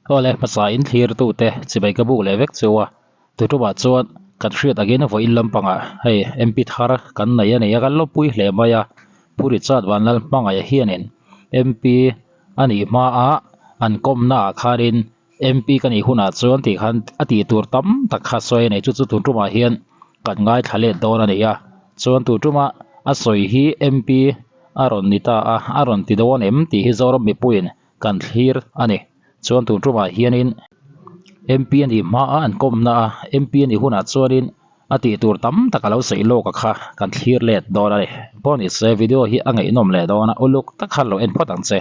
Awle, hmasa in thlirtute chibai ka buk leh vek chu a, tutumah chuan kan hriat angin vawiin lampangah hei MP thar kan nei a ni a, kan lawmpui hle mai a, Pu Richard Vanlalhmangaih hianin MP a nih hmaah an kawmnaah khanin MP ka nih hunah chuan tih khan a tih tur tam tak kha sawi a ni, chu chu tun tumah hian kan ngaithla let dawn a ni a, chuan tun tuma a sawi hi MP a rawn ni ta a, a rawn ti dawn em tih hi Zoram mipuiin kan thlir a ni. Chuan tun tumah hianin MP a nih hmaa an kawmna a, MP a nih hunah chuanin a tih tur tam tak a lo sawi lawk a kha kan thlir let dawn a ni. Pawh ni se video hi a ngaihnawm leh dawn a, uluk tak khan lo en phawt ang che.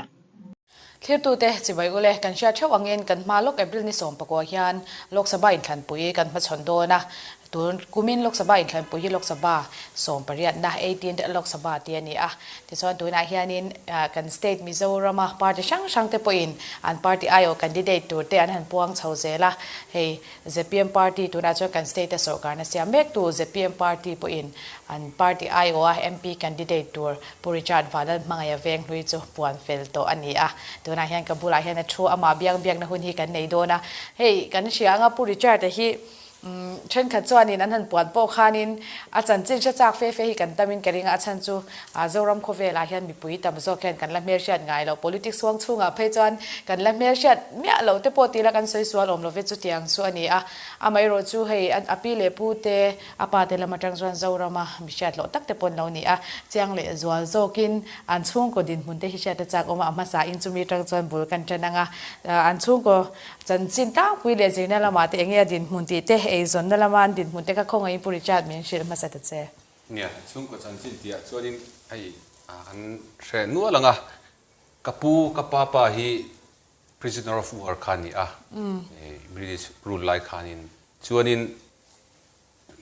Thlirtute chibai ule kan hriat theuh angin kan hma lawk April ni 19 hian Lok Sabha inthlanpui kan hmachhawn dawn a, Tun kumin Lok Sabha inthlanpui hi Lok Sabha sawmpariatna, eighteenth Lok Sabha tih a ni a. Tichuan tunah hianin kan state Mizorama party hrang hrang te pawhin an party aiawh candidate tur te an han puang chho zel a. Hei zpm party tunah chuan kan state a sawrkarna siam mektu zpm party pawhin an party aiawha MP candidate tur Pu Richard Vanlal hmangaih a veng hlui chu puan fel tawh a ni a. Tunah hian ka bulah hian a thu amah biang biakna hun hi kan nei dawn a. Hei kan hria anga Pu Richard-a hi Umm, thenkhat chuanin an han puan pawh khanin a chanchin hre chak fe fe hi kan tamin ka ring a, a chhan chu Zoram khawvelah hian mipui tam zawk hian kan la hmelhriat ngai loh, politics huang chhungah phei chuan kan la hmelhriat miah loh te pawh tila kan sawi sual awm love chutiang chu a ni a. Amaherawh chu hei a pi leh pu te, a pa te lam atang chuan Zorama mi hriat loh tak te pawh an lo ni a, chiang leh zual zawkin an chhungkaw dinhmun te hi hriat a chak awm a, a hmasain chumi atang chuan bul kan tan ang a, an chhungkaw Chanchin tlangpui leh zirna lamah te enge a dinhmun tih te, eizawnna lama an dinhmun te kha khawngaih in Pu Richard min hrilh hmasa ta che. Nia, chhungkaw chanchin tihah chuanin hei an hre nual ang a, ka pu, ka pa pa hi prisoner of war kha a ni a, British rule lai khanin chuanin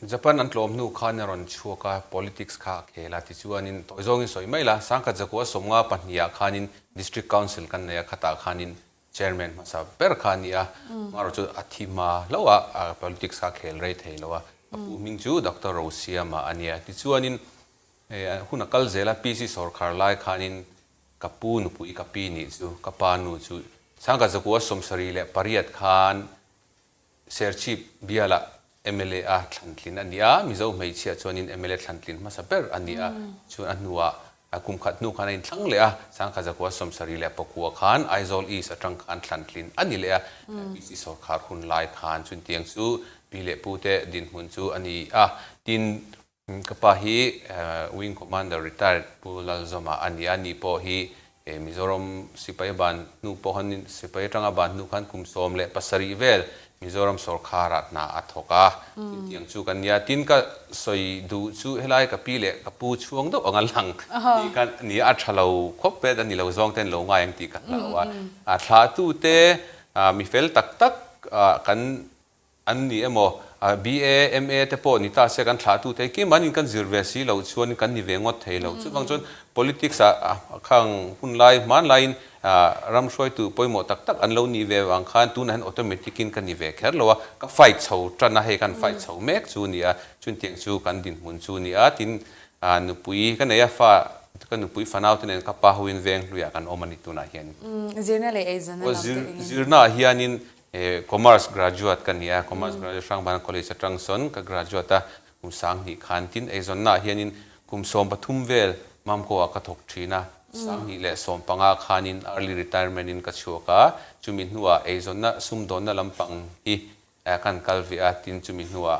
Japan an tlawm hnu khan a rawn chhuak a, politics kha a khel a, tichuanin tawi zawngin sawi mai la, sangkhat zakua 52 ah khanin District Council kan nei a, khatah khanin Chairman hmasa ber kha a ni a, hmarawh chu a thi hma hlauh a, politics kha a khel rei thei lo a, a pu hming chu Doctor Rosiama a nia. Tichuanin hun a kal zel a, PC sawrkhar lai khanin ka pu nupui ka pi nih chu, ka pa nu chu Sangkhat Zakua 78 khan Serchhip bialah mla a thlantlin a ni a, Mizo hmeichhia chuanin mla thlantlin hmasa ber a ni a, chuan a hnuah kum khat hnu khan a inthlang leh a, Sangkhat Zakua 79 khan Aizawl East atang khan thlantlin a ni leh a, PC sawrkhar hun lai khan chuntiang chu pi leh pu te dinhmun chu a ni a, tin Ka pa hi Wing Commander retired Pu Lalzawma a ni a, ni pawh hi Mizoram sipai a ban hnu pawh khan sipai atanga ban hnu khan kum 17 vel Mizoram sawrkharah hna a thawk a, chutiang chu kan nia. Tin ka sawi duh chu helai ka pi leh ka pu chhuang deuh anga lang tih kha ni a, a tha lo khawp e, a ni lo zawng ten lo ngai ang tih ka hlau a. Thlahtute mi fel tak tak kan An ni emaw, BA, MA te pawh ni ta se kan thlah tu te kim an in kan zir ve si loh chuan kan ni ve ngawt thei lo. Chuvang chuan politics ah khang hun lai hman laiin ram hruaitu pawimawh tak tak an lo nih ve vang khan tunah hian automatic in ka ni ve kher lo a, ka fight chho tan a, hei kan fight chho mek chu a ni a, chuntiang chu kan dinhmun chu a ni a, tin nupui ka nei a, fa ka nupui fanau te nen ka pa hoin veng hluiah kan awm a ni tunah hian. Zirna leh eizawnna lam te engin? Zirna ah hianin Commerce graduate ka ni a, Commerce graduate Hrangbana College atang sawn ka graduate a, kum 2000 khan tin eizawnnaah hianin kum 13 vel Mamko ah ka thawk thin a, 2015 khanin early retirement in ka chhuak a, chumi hnuah eizawnna sumdawnna lampang hi kan kal ve a, tin chumi hnuah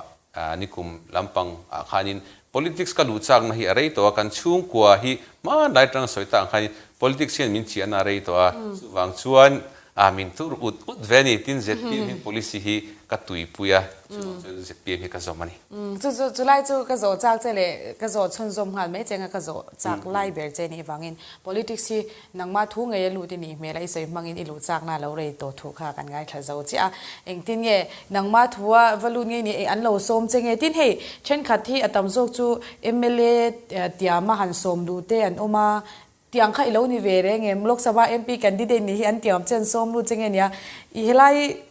nikum lampang ah khanin politics ka luh chakna hi a rei tawh a, kan chhungkua hi hmanlai atang sawi tak ang khanin politics hian min chiahna a rei tawh a, chuvang chuan A min tur ut ut ve a ni, tin zpm hi policy hi ka tuipui a, chuvang chuan zpm hi ka zawm a ni. Chu chu chulai chu ka zawh chak che leh ka zawh chhunzawm nghal mai che anga ka zawh chak lai ber che nih vangin politics hi nangmah thu ngei a lut i nih hmel a i sawi hmangin i luh chakna a lo rei tawh thu kha kan ngaithla zo chiah a, engtin nge nangmah thu a va lut ngei ni an lo sawm che nge tin hei thenkhat hi a tam zawk chu mla tiama han sawm duh te an awm a, Tiang kha i lo ni ve reng em? Lok Sabha MP candidate nih hi an tiam che an sawm lut che nge nia? I helai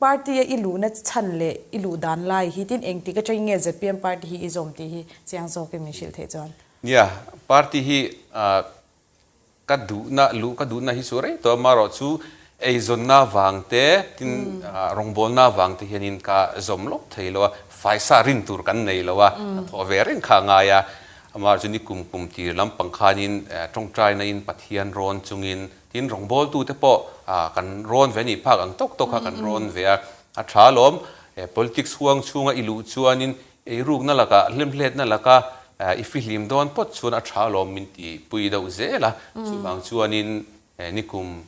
party a i luhna chhan leh i luh dan lai hi tin engtik atangin nge zpm party hi i zawm tih hi chiang zawkin min hrilh theih chuan. Nia, party hi ka duhna, luh ka duhna hi chu rei tawh a, marawh chu Eizawnna vang te, tin rawngbawlna vang te hianin ka zawm lawk thei lo a, faisa rin tur kan nei lo a, hnathawh ve reng kha a ngai a. Amah chu ni kum kum tir lampang khanin tawngtaina in Pathian rawn chungin, tin rawngbawltute pawh kan rawn ve nih phak ang tawk tawk kha kan rawn ve a, a tha alawm. Politics huang chhunga i luh chuanin eirukna lakah, hlemhletna laka i fihlim dawn pawt chuan a tha alawm min ti pui deuh zel a. Chuvang chuanin nikum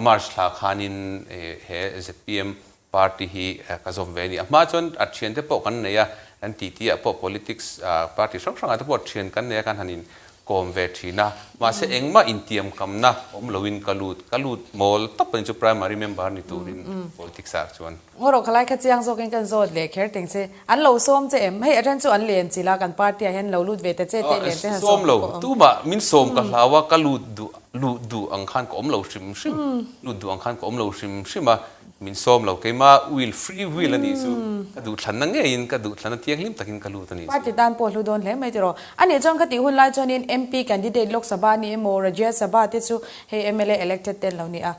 March thla khanin he zpm party hi ka zawm ve a ni. A hma chuan a thiante pawh kan nei a, kan titi ah pawh politics party hrang hrangah te pawh thian kan nei a, kan han in kawm ve thin a. Mahse engmah intiamkamna awm loin ka lut, ka lut mawl tawp a ni chu primary member ni turin politics ah chuan. Ngaw khalai kha chiang zawkin kan zawt leh kher teng che. An lo sawm che em? Hei a then chu an len chilh a, kan party ah hian lo lut ve ta che teh len che han sawm te pawh awm. Tumah min sawm ka hlau a, ka lut duh lut duh ang khan ka awm lo hrim hrim, lut duh ang khan ka awm lo hrim hrim a, min sawm lo. Keimah will, free will a nih chu, ka duhthlanna ngeiin ka duhthlanna thianghlim takin ka lut a nih chu. Party tan pawh hlu dawn hle mai tiraw. A nih chuan khatih hun lai chuanin MP candidate Lok Sabha ni emaw Rajya Sabha te chu Hei mla elected te an lo ni a,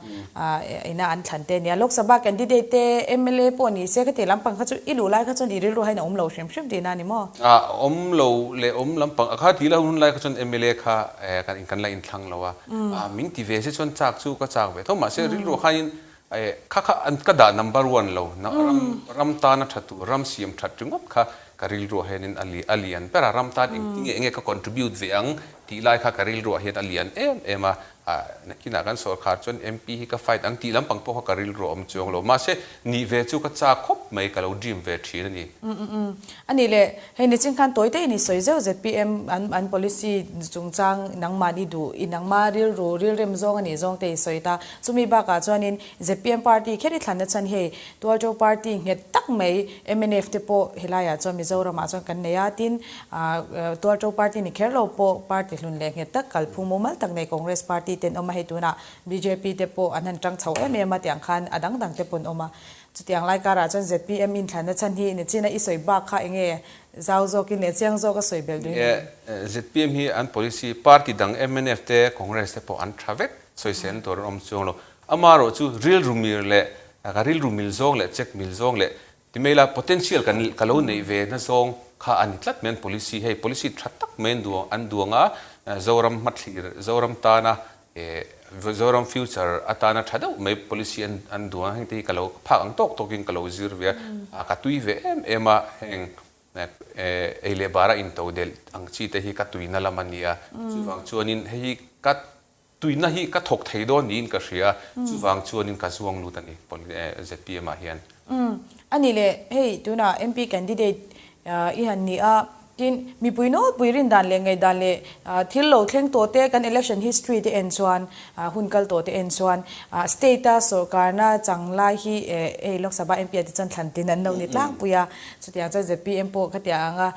ina an thlan te a nia. Lok Sabha candidate te mla pawh ni se khati lampang kha chu i luh lai kha chuan i rilru hain a awm lo hrim hrim tihna a ni maw? A awm lo leh awm lampang a kha ti la hun lai kha chuan mla kha kan in kan la inthlang lo a, min ti ve se chuan chak chu ka chak ve tho mahse rilru khanin kha kha an ka dah number one lo ram ram tana tha tur ram siam that ringawt kha ka rilruah hianin a lian ber a, ram tan engtinge enge ka contribute ve ang Tih lai kha ka rilruah hian a lian em em a, nakinah kan sawrkhar chuan MP hi ka fight ang tih lampang pawh kha ka rilruah awm chuang lo. Mahse, nih ve chu ka chak khawp mai, ka lo dream ve thin a ni. Umm a nih le, hei nichin khan tawi te in i sawi zeuh zpm an an policy chungchang nangmah ni duh i nangmah rilru rilrem zawng a nih zawng te i sawi ta. Chumi bakah chuanin zpm party kher i thlanna chhan hei Tualṭo party nghet tak mai mnf te pawh helaiah chuan Mizoramah chuan kan nei a, tin Tualṭo party ni kher lo pawh party hlun leh nghet tak kalphung mumal tak nei Congress party te an awm a, hei tunah bjp te pawh an han ṭang chho em em a tiang khan a dang dang te pawh an awm a. Chutiang lai karah chuan zpm inthlanna chhan hi nichina i sawi bak kha eng nge zau zawkin leh chiang zawka sawi belh duhin a awm? Zpm hi an policy party dang mnf te Congress te pawh an ṭha vek sawisel tur an awm chuang lo. Amaherawhchu rilru mir leh ka rilru mil zawng leh check mil zawng leh ti mai ila potential kan ka lo neih ve na zawng kha a ni tlat mai an policy hei policy tha tak mai an duang an duang a Zoram hmathlir Zoram tana eh Zoram future atana tha deuh mai policy an an duang a heng te hi ka lo phak ang tawk tawkin ka lo zir ve a ka tui ve em em a heng ei leh bara intodelh ang chi te hi ka tuina lam a ni a chuvang chuanin hei hi ka Tuina hi ka thawk thei dawn niin ka hria, chuvang chuanin ka zuang lut a ni zpm ah hian. Umm, a nih leh hei tunah MP candidate i han ni a, tin mipui nawlpui rin dan leh ngaih dan leh thil lo thleng tawh te kan election history te en chuan hun kal tawh te en chuan state a sawrkarna chang lai hi hei Lok Sabha MP ah te chuan thlan tin an lo ni tlangpui a, chutiang chuan zpm pawh khatiang anga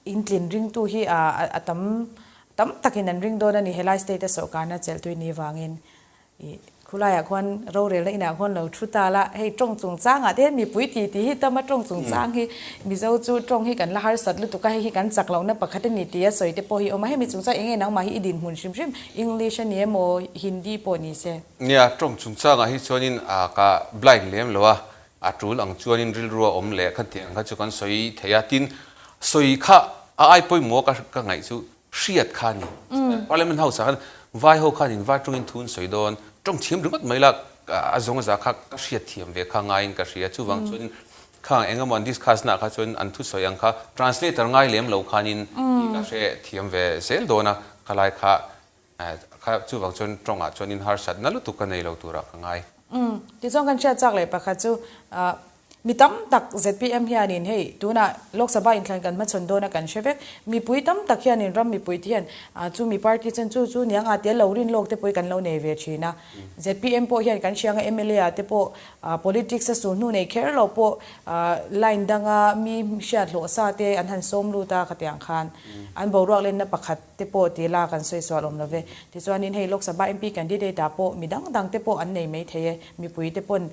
Intlin ringtu hi a tam tam takin an ring dawn a ni. Helai state a sawrkarna chelhtui ni vangin i khulaiah khuan rorelna inah khuan lo thu ta la, hei tawng chungchangah te hian mipui ti ti hi tama tawng chungchang hi Mizo chu tawng hi kan la harsat lutuk a, hei hi kan chak lohna pakhat a ni tia sawi te pawh hi awm a. Hemi chungchang eng nge nangmah hi i dinhmun hrim hrim English a ni emaw Hindi pawh ni se. Nia, tawng chungchangah hi chuanin ka blind lem lo a, A tul ang chuanin rilru a awm leh kha tih ang kha chu kan sawi thei a, tin sawi kha a ai pawimawh ka ka ngaih chu hriat kha a ni. Parliament House ah khan vai ho khanin vai tawngin thu an sawi dawn, tawng thiam ringawt mai la a zawng a za kha ka hriat thiam ve kha ngaiin ka hria, chuvang chuanin khang eng emaw an discuss na ah kha chuan an thusawi ang kha translator ngai lem lo khanin tih ka hre thiam ve zel dawn a, khalai kha Kha chuvang chuan tawngah chuan in harsatna lutuk ka nei lo turah ka ngai. Umm, tichuan kan hriat chak leh pakhat chu mi tam tak zpm hianin hei tunah Lok Sabha inthlan kan hmachhawn dawn a kan hre vek. Mipui tam tak hianin ram mipui te hian chu mi party chuan chu chu niang a tia lo rin lawk te pawh hi kan lo nei ve thin a. Zpm pawh hian kan hriang a mla ah te pawh politics a sulhnu nei kher lo pawh line danga mi hriat hlawh sa te an han sawm lut a khatiang khan an boruak lenna pakhat te pawh ti la kan sawi sual awm lo ve. Tichuanin hei Lok Sabha MP candidate ah pawh mi dang dang te pawh an nei mai thei e, mipui te pawn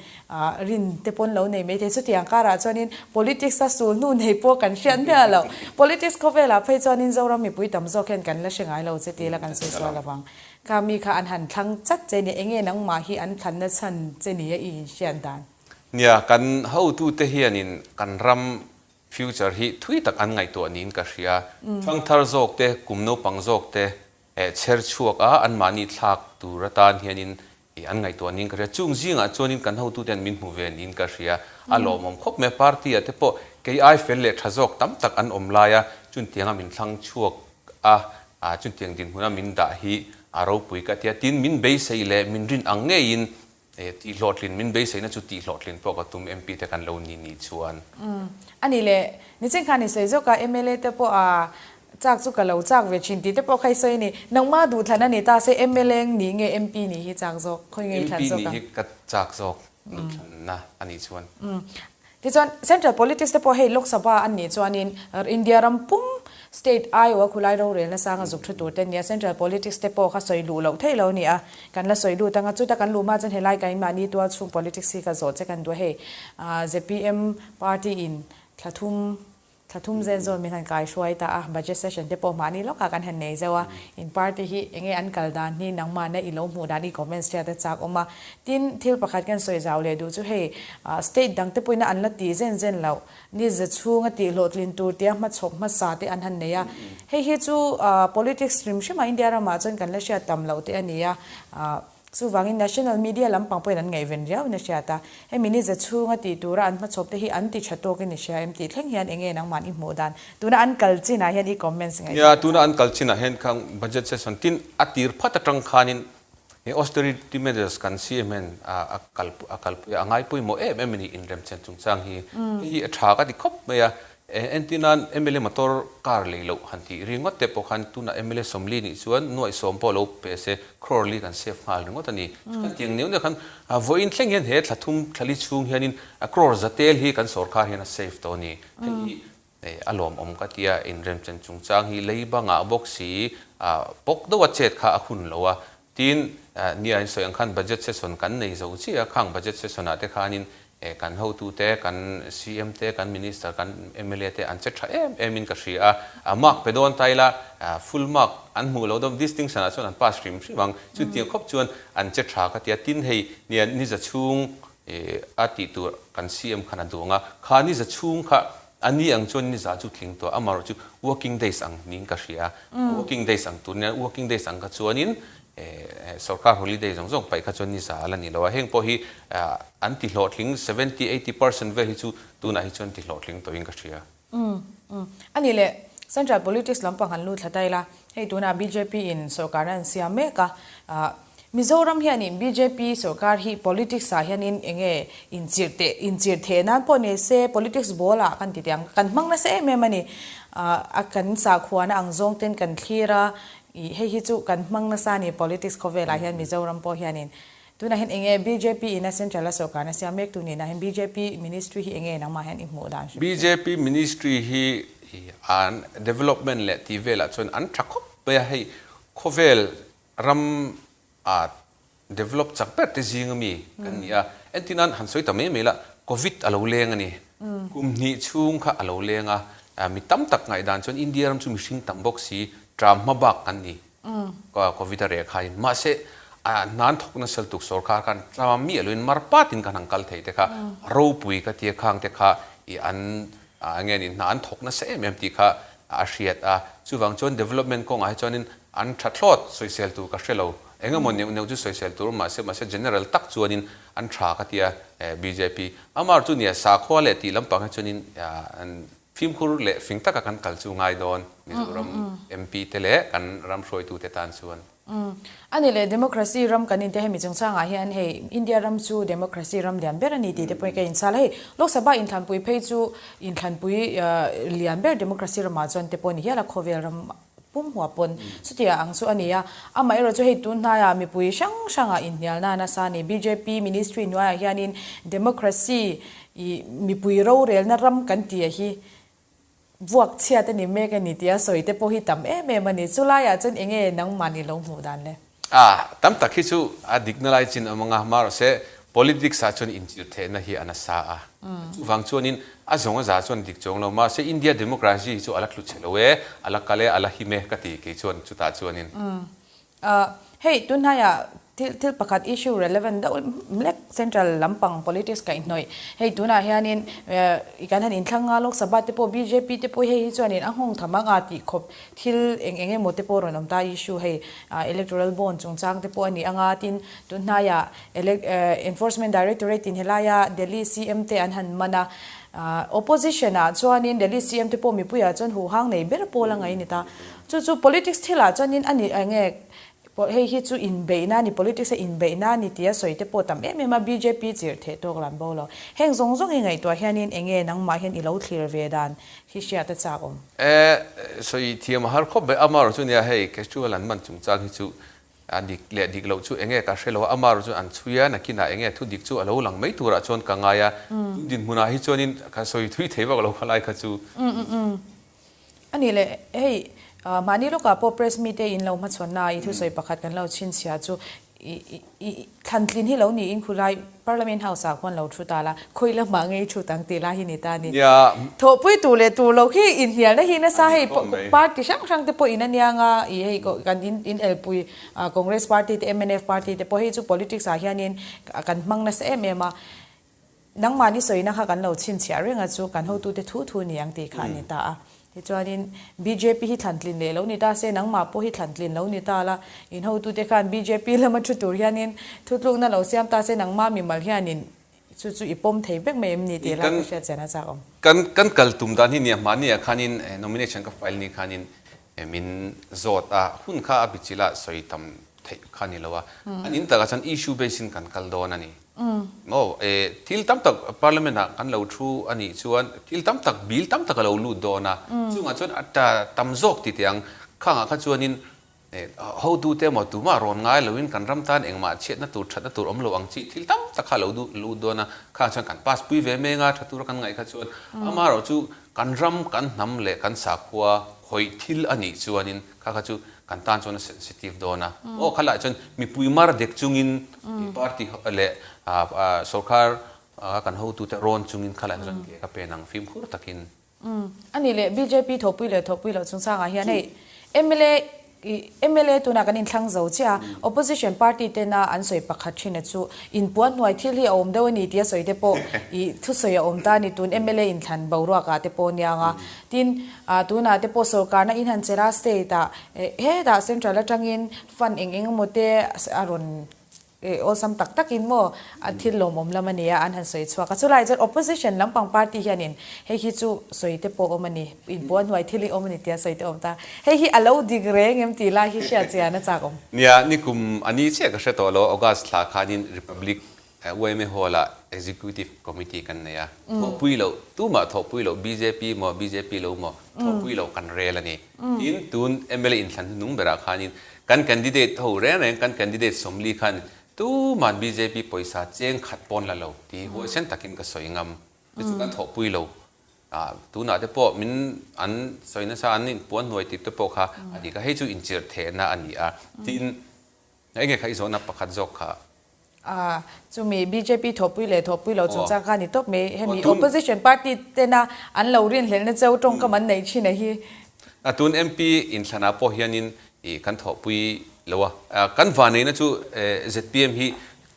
rin te pawn lo nei mai thei. Chutiang karah chuanin politics a sul hnu nei pawh kan hriat miah lo. Politics khawvelah phei chuanin Zoram mipui tam zawk hian kan la hre ngai lo che ti la kan sawi sual lovang. Kha mi kha an han thlang chat che ni, enge nangmah hi an thlanna chhan che nia i inhriat dan? Nia, kan hotute hianin kan ram future hi thui tak an ngaihtuah niin ka hria. Thangthar zawk te, kum naupang zawk te chher chhuak a, anmahni thlak tur atan hianin an ngaihtuah niin ka hria. Chung zingah chuanin kan hotute an min hmu ve niin ka hria. A lawmawm khawp mai a, party ah te pawh kei ai fel leh tha zawk tam tak an awm lai a, chuntianga min thlang chhuak a, chutiang dinhmuna min dah hi a ropui ka ti a, tin min beisei leh min rin ang ngeiin tihhlawhtlin, min beiseina chu tihhlawhtlin pawh ka tum MP te kan lo ni ni chuan. Umm a nih leh nichin khan i sawi zawk a, mla te pawh a chak chu ka lo chak ve thin tih te pawh kha i sawi a ni. Nangmah duhthlan a ni ta se mla nih nge MP nih hi chak zawk, khawi nge i thlan zawk ang? MP nih hi ka chak zawk duhthlanna a nih chuan. Umm Tichuan, Central Politics te pawh hei Lok Sabha an nih chuanin India ram pum State aiawha khulai rorelna sanga zuk thu tur te nia Central Politics te pawh kha sawi luh loh theih lo a ni a, kan la sawi lut anga chuta kan luh hma chuan helai kainmahni tual chhung politics hi ka zawh che kan duh a hei zpm party in thla thum Thla thum zen zawn min han kai hruai ta a, budget session te pawh mahni lawkah kan han nei zeuh a, in party hi enge an kal dan hi nangmahna i lo hmuh dan i comments hriat a chak awm a. Tin, thil pakhat kan sawi zau leh duh chu hei state dang te pawhin an la tih zen zen loh, ni za chhunga tih hlawhtlin tur tia hmachhawp hmasa te an han nei a. Hei hi chu politics hrim hrima India ramah chuan kan la hriat tam loh te a ni a. Chuvangin national media lampang pawhin an ngaihven riauin a hriat a, hemi ni za chhunga tih tura an hmachhawp te hi an ti tha tawkin i hria em tih thleng hian enge nangmahni i hmuh dan? Tuna an kal chinah hian i comments ngaih Nia, tuna an kal chinah hian khang budget session tin a tir phat atang khanin he austerity measures kan CM hian a kal a kalpui a, a ngai pawimawh em em a ni inremchen chungchang hi. Hei hi a tha ka ti khawp mai a, Entinan mla motor car lei loh han tih ringawt te pawh khan tunah mla 40 nih chuan nuaih 10 pawh lo pe se crore li kan save nghal ringawt a ni. Chuan tiang neuh neuh khan vawiin thleng hian he thla thum thla li chhung hianin crore za tel hi kan sawrkar hian a save tawh a ni. Hei hi a lawmawm ka tia inremchen chungchang hi lei bangah bawk si pawk deuha chet kha a hun lo a. Tin, nia in sawi ang khan budget session kan nei zo chiah a, khang budget session ah te khanin kan hotute, kan CM te, kan Minister, kan mla te an che tha em em in ka hria a, mark pe dawn ta ila full mark an hmuh lo dawn, distinction ah chuan an pass hrim hrim ang, chutiang khawp chuan an che tha ka ti a, tin hei nia niza chhung a tih tur kan CM khan a duh ang a, kha niza chhung kha a ni ang chuan niza chu tling tawh, amaherawhchu working days ang niin ka hria, working days ang tur nia, working days ang kha chuanin Sorkar holiday zawng zawng paih kha chuan ni za a la ni lo a, heng pawh hi an ti hlawhtling 70, 80 percent vel hi chu tunah hi chuan ti hlawhtling tawhin ka hria. Umm umm. A nih leh Central Politics lampang han lut thla ta ila, hei tunah bjp in sorkarna an siam mek a, Mizoram hianin bjp sorkar hi politics ah hianin enge inchirh teh inchirh theh nan pawh ni se politics ball ah kan ti teh ang, kan hmang nasa em em a ni. A kan sakhuana ang zawng ten kan thlir a, Ih, hei hi chu kan hmang nasa a ni, politics khawvelah hian Mizoram pawh hianin. Tunah hian enge bjp ina central a sawrkarna siam mek tu nihna hian bjp ministry hi enge nangmah hian i hmuh dan hrim hrim? Bjp ministry hi an development leh tih velah chuan an tha khawp mai a, hei khawvel ram ah develop chak ber te zing ami kan ni a, entirnan han sawi ta mai mai la, covid a lo leng a ni, kum hnih chhung kha a lo leng a, mi tam tak ngaihdan chuan India ram chu mihring tam bawk si, tram hma bak kan ni, covid a reh khain, mahse hnan thawk nasal tuk sawrkar khan tram mi a lo in mar patin kan han kal thei te kha ropui ka tia khang te kha i an nge ni hna an thawk nasa em em tih kha a hriat a, chuvang chuan development kawngah hi chuanin an tha thlawt sawisel tur ka hre lo. Engemaw neuh neuh chu sawisel tur mahse mahse general tak chuanin an tha ka tia bjp amar chu nia sakhua leh tih lampang hi chuanin an fimkhur leh fing taka kan kal chu ngai dawn Mizoram MP te leh kan ram hruaitu te tan chuan. A ni leh democracy ram kan inte hemi chungchangah hian hei India ram chu democracy ram lian ber a ni tih te pawhin ka inchhal a, hei Lok Sabha inthlanpui phei chu inthlanpui lian ber democracy ramah chuan te pawh a ni hial a khawvel ram Pum hua pawn chutia ang chu a ni a, amaherawh chu hei tun hnaiah mipui hrang hrangah inhnialna nasa a ni. Bjp ministry hnuaiah hianin democracy i mipui rorelna ram kan tih hi vuak chhiat a ni mek a ni tia sawi te pawh hi tam em em a ni. Chulaiah chuan enge nangmahni lo hmuh dan le? A, tam tak hi chu a dikna lai chin awm anga, mahrawhse politics ah chuan inchirh theihna hi a nasa a. Chuvang chuanin a zawng a za chuan dik chuang lo, mahse India democracy hi chu a la tlu chhe lo e, a la kal e, a la him e ka ti kei chuan chutah chuanin. A, Hei tunhnaiah thil thil pakhat issue relevant deuh mlek central lampang politics kaihhnawih hei tunah hianin i kan han inthlang nga Lok Sabha te pawh bjp te pawh hei hi chuanin a nghawng tham ang a tih khawp thil eng eng emaw te pawh rawn awm ta issue hei electoral bond chungchang te pawh a ni ang a tin tunhnaiah enforcement directorate in helaia Delhi CM te an han man a opposition ah chuanin Delhi CM te pawh mipuiah chuan huhang nei ber pawl a ngaih a ni ta. Chu chu politics thilah chuanin a ni eng nge hei hi chu inbeihna a ni, politics a inbeihna a ni tia sawi te pawh tam em em a, bjp chirh theh tawk lam bo lo. Heng zawng zawng hi ngaihtuah hianin eng nge nangmah hian i lo thlir ve dan hi hriat a chak awm? E, sawi thiam a har khawp mai, amarawh chu nia hei Kejriwal an man chungchang hi chu a dik leh dik loh chu eng nge ka hre lo a, amarawh chu an chhui a, nakinah eng nge thu dik chu a lo lang mai turah chuan ka ngai a, tun dinhmunah hi chuanin ka sawi thui thei vak lo khalai kha chu. A nih leh, hei, mahni lawkah pawh press mite in lo hmachhawnna i thusawi pakhat kan lo chhinchhia chu i thlantlin hi lo niin khulai Parliament House ah khuan lo thu ta la, khawi lamah ngei thut ang tih lai hi ni ta a ni. Thawhpui tur leh tur lo khi inhnialna hi nasa hei party hrang hrang te pawh in a nia nga i hei kan in elpui Congress party te mnf party te pawh hei chu politics ah hianin kan hmang nasa em em a. Nangmahni sawina kha kan lo chhinchhiah reng a chu kan hotute thu thu ni ang tih kha a ni ta a. Tichuanin bjp hi thlantlin leh lo ni ta se, nangmah pawh hi thlantlin lo ni ta la, in hotute khan bjp lama thu tur hianin thutlukna lo siam ta se, nangmah mimal hianin chu chu i pawm thei vek mai em ni tih lai ka hriat chian a chak awm. Kan kan kal tum dan hi nia mahniah khanin nomination ka file ni khanin min zawt a, hun kha a bichila sawi tam theih kha ni lo a, an in takah chuan issue base in kan kal dawn a ni. Maw e, thil tam tak parliament ah kan lo thu a nih chuan thil tam tak bill tam tak a lo lut dawn a, chungah chuan a ta tam zawk ti teh ang, khangah kha chuanin e hotute emaw tumah rawn ngai loin kan ram tan engmah chhiatna tur thatna tur awm lo ang chi thil tam tak kha a lo lut dawn a, khangah chuan kan pass pui ve meng a, tha tura kan ngaih kha chuan amaherawhchu kan ram kan hnam leh kan sakhua khawih thil a nih chuanin kha kha chu kan tan chuan a sensitive dawn a, aw kha lah chuan mipui mar dek chungin party leh sorkar kan hotute rawn chungin kha lah chuan ke ka pen ang fimkhur takin. A nih leh bjp thawhpui leh thawhpui loh chungchangah hian hei mla mla tunah kan inthlang zo chiah a, opposition party tena an sawi pakhat thin a chu inpuan hnuai thil hi a awm deuh a ni tia sawi te pawh i thusawi a awm ta a ni tun mla inthlan boruakah te pawh nia ang a. Tin, tunah te pawh sorkarna in han chelh a, state ah hetah central atangin fund eng eng emaw te a rawn awlsam tak takin maw a thil lawmawm lam a nia an han sawi chhuak a. Chulai chuan opposition lampang party hianin hei hi chu sawi te pawh awm a ni, inpuan hnuai thil hi awm a ni tia sawi te awm ta. Hei hi a lo dik reng em tih lai hi hriat chian a chak awm. Nia, nikum a ni chiah ka hre tawh lo, August thla khanin Republic Yma Hall ah Executive Committee kan nei a, thawhpui loh, tumah thawhpui loh bjp maw bjp lo maw thawhpui loh kan rel a ni. Tin, tun mla inthlan hnung berah khanin kan candidate ho reng reng kan candidate sawmli khan tuman bjp pawisa cheng khat pawn la lo tih huaisen takin ka sawi ngam. Chu chu kan thawhpui lo. Tunah te pawh min an sawi nasa an inpuan hnuai tih te pawh kha a dik a, hei chu inchirh thehna a ni a. Tin, enge kha i zawhna pakhat zawk kha? A, chumi bjp thawhpui leh thawhpui lo chungchang kha a ni tawp mai. Hemi opposition party tena an lo rinhlelhna cheu tawngkam an neih thin a hi. A, tun MP inthlanah pawh hianin i kan thawhpui lo a. Kan vaneina chu zpm hi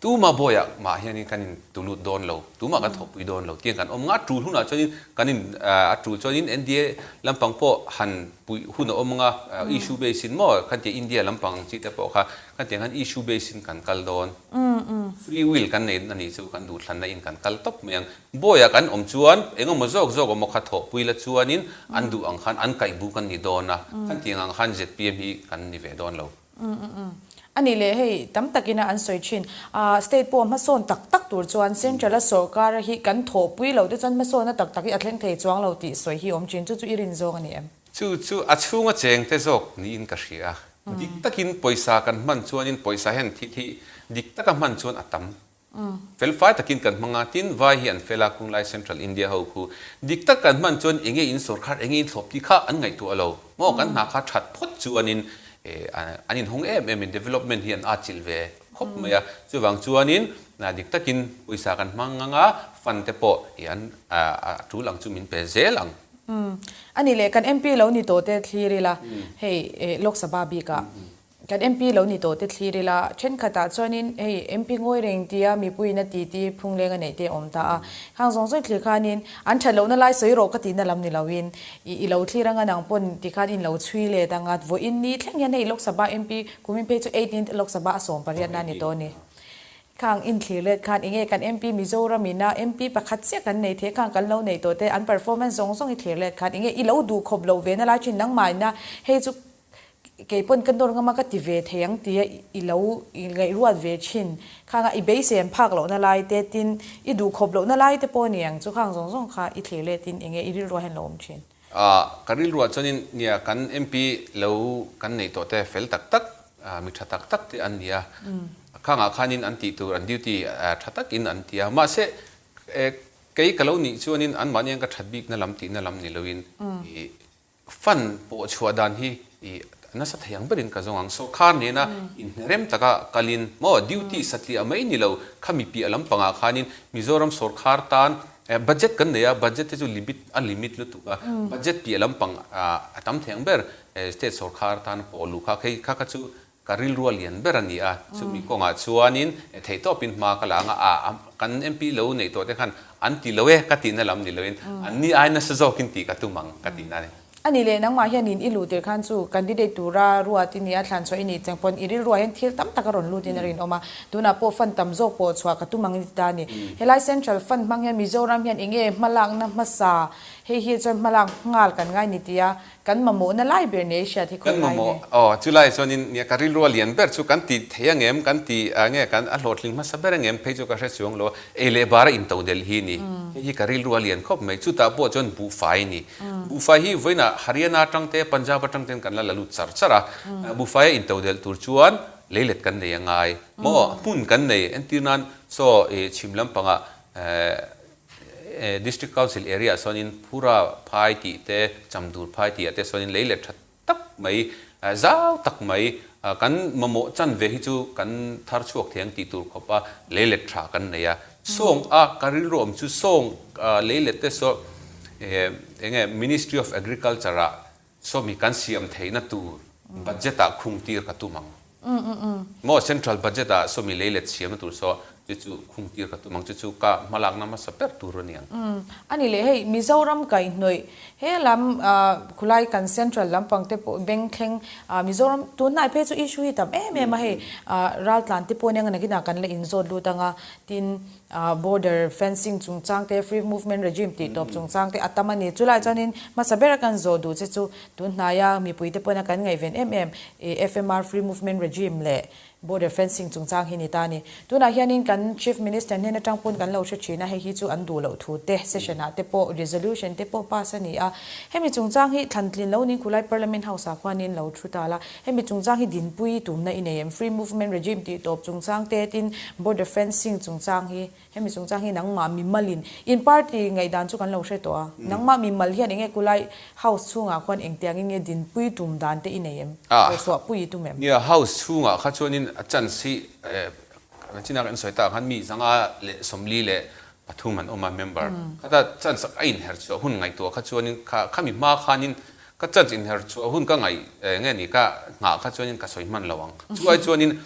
tuma bawiah mah hianin kan in tulut dawn lo, tumah kan thawhpui dawn lo tiang kan awm nga. A tul hunah chuanin kan in, a tul chuanin NDA lampang pawh han puih hun a awm anga, issue base in maw khan tia India lampang ang chi te pawh kha Kan tiang khan issue base in kan kal dawn. Free will kan nei a nih chu kan duhthlanna in kan kal tawp mai ang. Bawiah kan awm chuan engemaw zawk zawk awm kha thawhpui la chuanin an duh ang khan an kaih buk an ni dawn a. Kan tiang ang khan zpm hi kan ni ve dawn lo. A nih leh hei tam takin a an sawi thin. State pawh hmasawn tak tak tur chuan central a sorkar hi kan thawhpui lo te chuan hmasawnna tak tak hi a thleng thei chuang lo tih sawi hi awm thin. Chu chu i rin zawng a ni em? Chu chu a chhunga cheng te zawk niin ka hria. Dik takin pawisa kan hman chuanin pawisa hian thil hi dik taka hman chuan a tam. Felfai takin kan hmang a, tin vai hi an fel a, khunglai Central India ho khu dik tak kan hman chuan enge in sawrkhar enge in thlawp tih kha an ngaihtuah lo. Maw kan hna kha that phawt chuanin an inhawng em em in development hi an atchilh ve khawp mai a. Chuvang chuanin dik takin pawisa kan hmang ang a, fund te pawh an a tul ang chu min pe zel ang. Umm. A nih leh kan MP lo ni tawh te thlir ila, hei Lok Sabha bikah Kan MP lo ni tawh te thlir ila, thenkhatah chuanin hei MP ngawi reng tia mipuiin a titi phung leng a neih te a awm ta a. Khang zawng zawng thlir khanin an that lohna lai sawi rawh ka tihna lam ni loin i i lo thlir anga nang pawn tikhan in lo chhui let anga vawiin ni thleng hian hei Lok Sabha MP kumin phei chu eighteenth Lok Sabha a 18 na ni tawh a ni. Khang in thlir let khan enge kan MP Mizoram ina MP pakhat chiah kan nei thei khang kan lo nei tawh te an performance zawng zawng i thlir let khan enge i lo duh khawp loh ve na lai thin nangmah ina hei chu Kei pawn ka nawr ngam a ka ti ve thei ang tia i lo i ngaihruat ve thin. Khang a i beisei an phak lohna lai te tin i duh khawp lohna lai te pawh a ni ang chu khang zawng zawng kha i thlir let in enge i rilruah hian lo awm thin. Ah ka rilruah chuanin nia kan MP lo kan neih tawh te fel tak tak mi tha tak tak te an ni a. Khangah khanin an tih tur an duty tha takin an ti a. Mahse kei ka lo nih chuanin anmahni an ka that bikna lam tihna lam ni loin i Fund pawh chhuah dan hi i nasa thei ang berin ka zawng ang. Sawrkar nena inhnerem taka kalin maw duty satliah mai ni lo khami piah lampangah khanin Mizoram sawrkar tan budget kan nei a, budget te chu limit a limit lutuk a, budget piah lampang a tam thei ang ber state sawrkar tan pawh luh kha khei kha kha chu Ka rilru a lian ber a ni a, chumi kawngah chuanin theihtawpin hma ka la ang a, a kan MP lo neih tawh te khan an ti lo e ka tihna lam ni loin an ni ai nasa zawkin tih ka tum ang ka tihna a ni. A nih leh nangmah hianin i luh tir khan chu candidate tura ruat i nih a, thlan chhuah i nih cheng pawn i rilruah hian thil tam tak a rawn lut in a rinawm a, tunah pawh fund tam zawk pawh chhuah ka tum ang i ti ta a ni. Helai central fund hmang hian Mizoram hian enge hmalakna hmasa hei hi chuan hmalak nghal kan ngai ni tia Kan mamawhna lai ber nei hriat hi khawi lai nge? Aw, chulai chuanin nia ka rilru a lian ber chu kan ti thei ang em, kan ti ah nge kan a hlawhtling hmasa ber ang em phei chu ka hre chuang lo a, ei leh bara into delh hi ni. Hei hi ka rilru a lian khawp mai, chutah pawh chuan buhfai a ni. Buhfai hi vawiinah Haryana atang te, Punjab atang ten kan la la lut char char a, buhfai a into delh tur chuan leilet kan nei a ngai. Maw hmun kan nei, entir nan saw i chhim lampangah District Council area ah sawnin Phura phai tih te, Chamdur phai tih ah te sawnin lei let tha tak mai, zau tak mai kan mamawh chan ve hi chu kan thar chhuak thei ang tih tur khawp a lei let tha kan nei a. Sawng a ka rilru awm chu sawng lei let te saw enge Ministry of Agriculture ah sawmi kan siam theihna tur budget ah khung tir ka tum ang. Maw central budget ah sawmi lei let siamna tur saw chu chu khung tir ka tum ang chu chu ka hmalakna hmasa ber tur a ni ang. A ni leh hei Mizoram kaihhnawih he lam khulai kan central lampang te pawh beng thleng Mizoram tunhnai phei chu issue hi tam em em a hei raltlan te pawh nia nakinah kan la inzawt lut ang a tin Border fencing chungchang te, free movement regime tih tawp chungchang te a tam a ni. Chulai chuanin hmasa bera kan zawh duh che chu tun hnaia mipuite pawna kan ngaihven em em FMR free movement regime leh border fencing chungchang hi ni ta a ni. Tunah hianin kan Chief Minister hnen atang pawn kan lo hre thin a, hei hi chu an duh loh thu te session ah te pawh resolution te pawh pass a ni a. Hemi chungchang hi thlantlin lo ning khulai Parliament House ah khuanin lo thu ta la. Hemi chungchang hi dinpui tumna i nei em? Free movement regime tih tawp chungchang te tin border fencing chungchang hi hemi chungchang hi nangmah mimalin in party ngaihdan chu kan lo hre tawh a. Nangmah mimal hian enge kulai house chhungah khuan engtiangin nge dinpui tum dan te i nei em? Pawhchhuah pui i tum em? Nia, house chhungah kha chuanin a chance hi chinah kan sawi tak khan mi 143 an awm a member. Khata chance a inher chhuah hun ngaihtuah kha chuanin khami hma khanin Ka church inher chhuah hun ka ngaih nge ni ka nghah kha chuanin ka sawi hman lo ang. Chu ai chuanin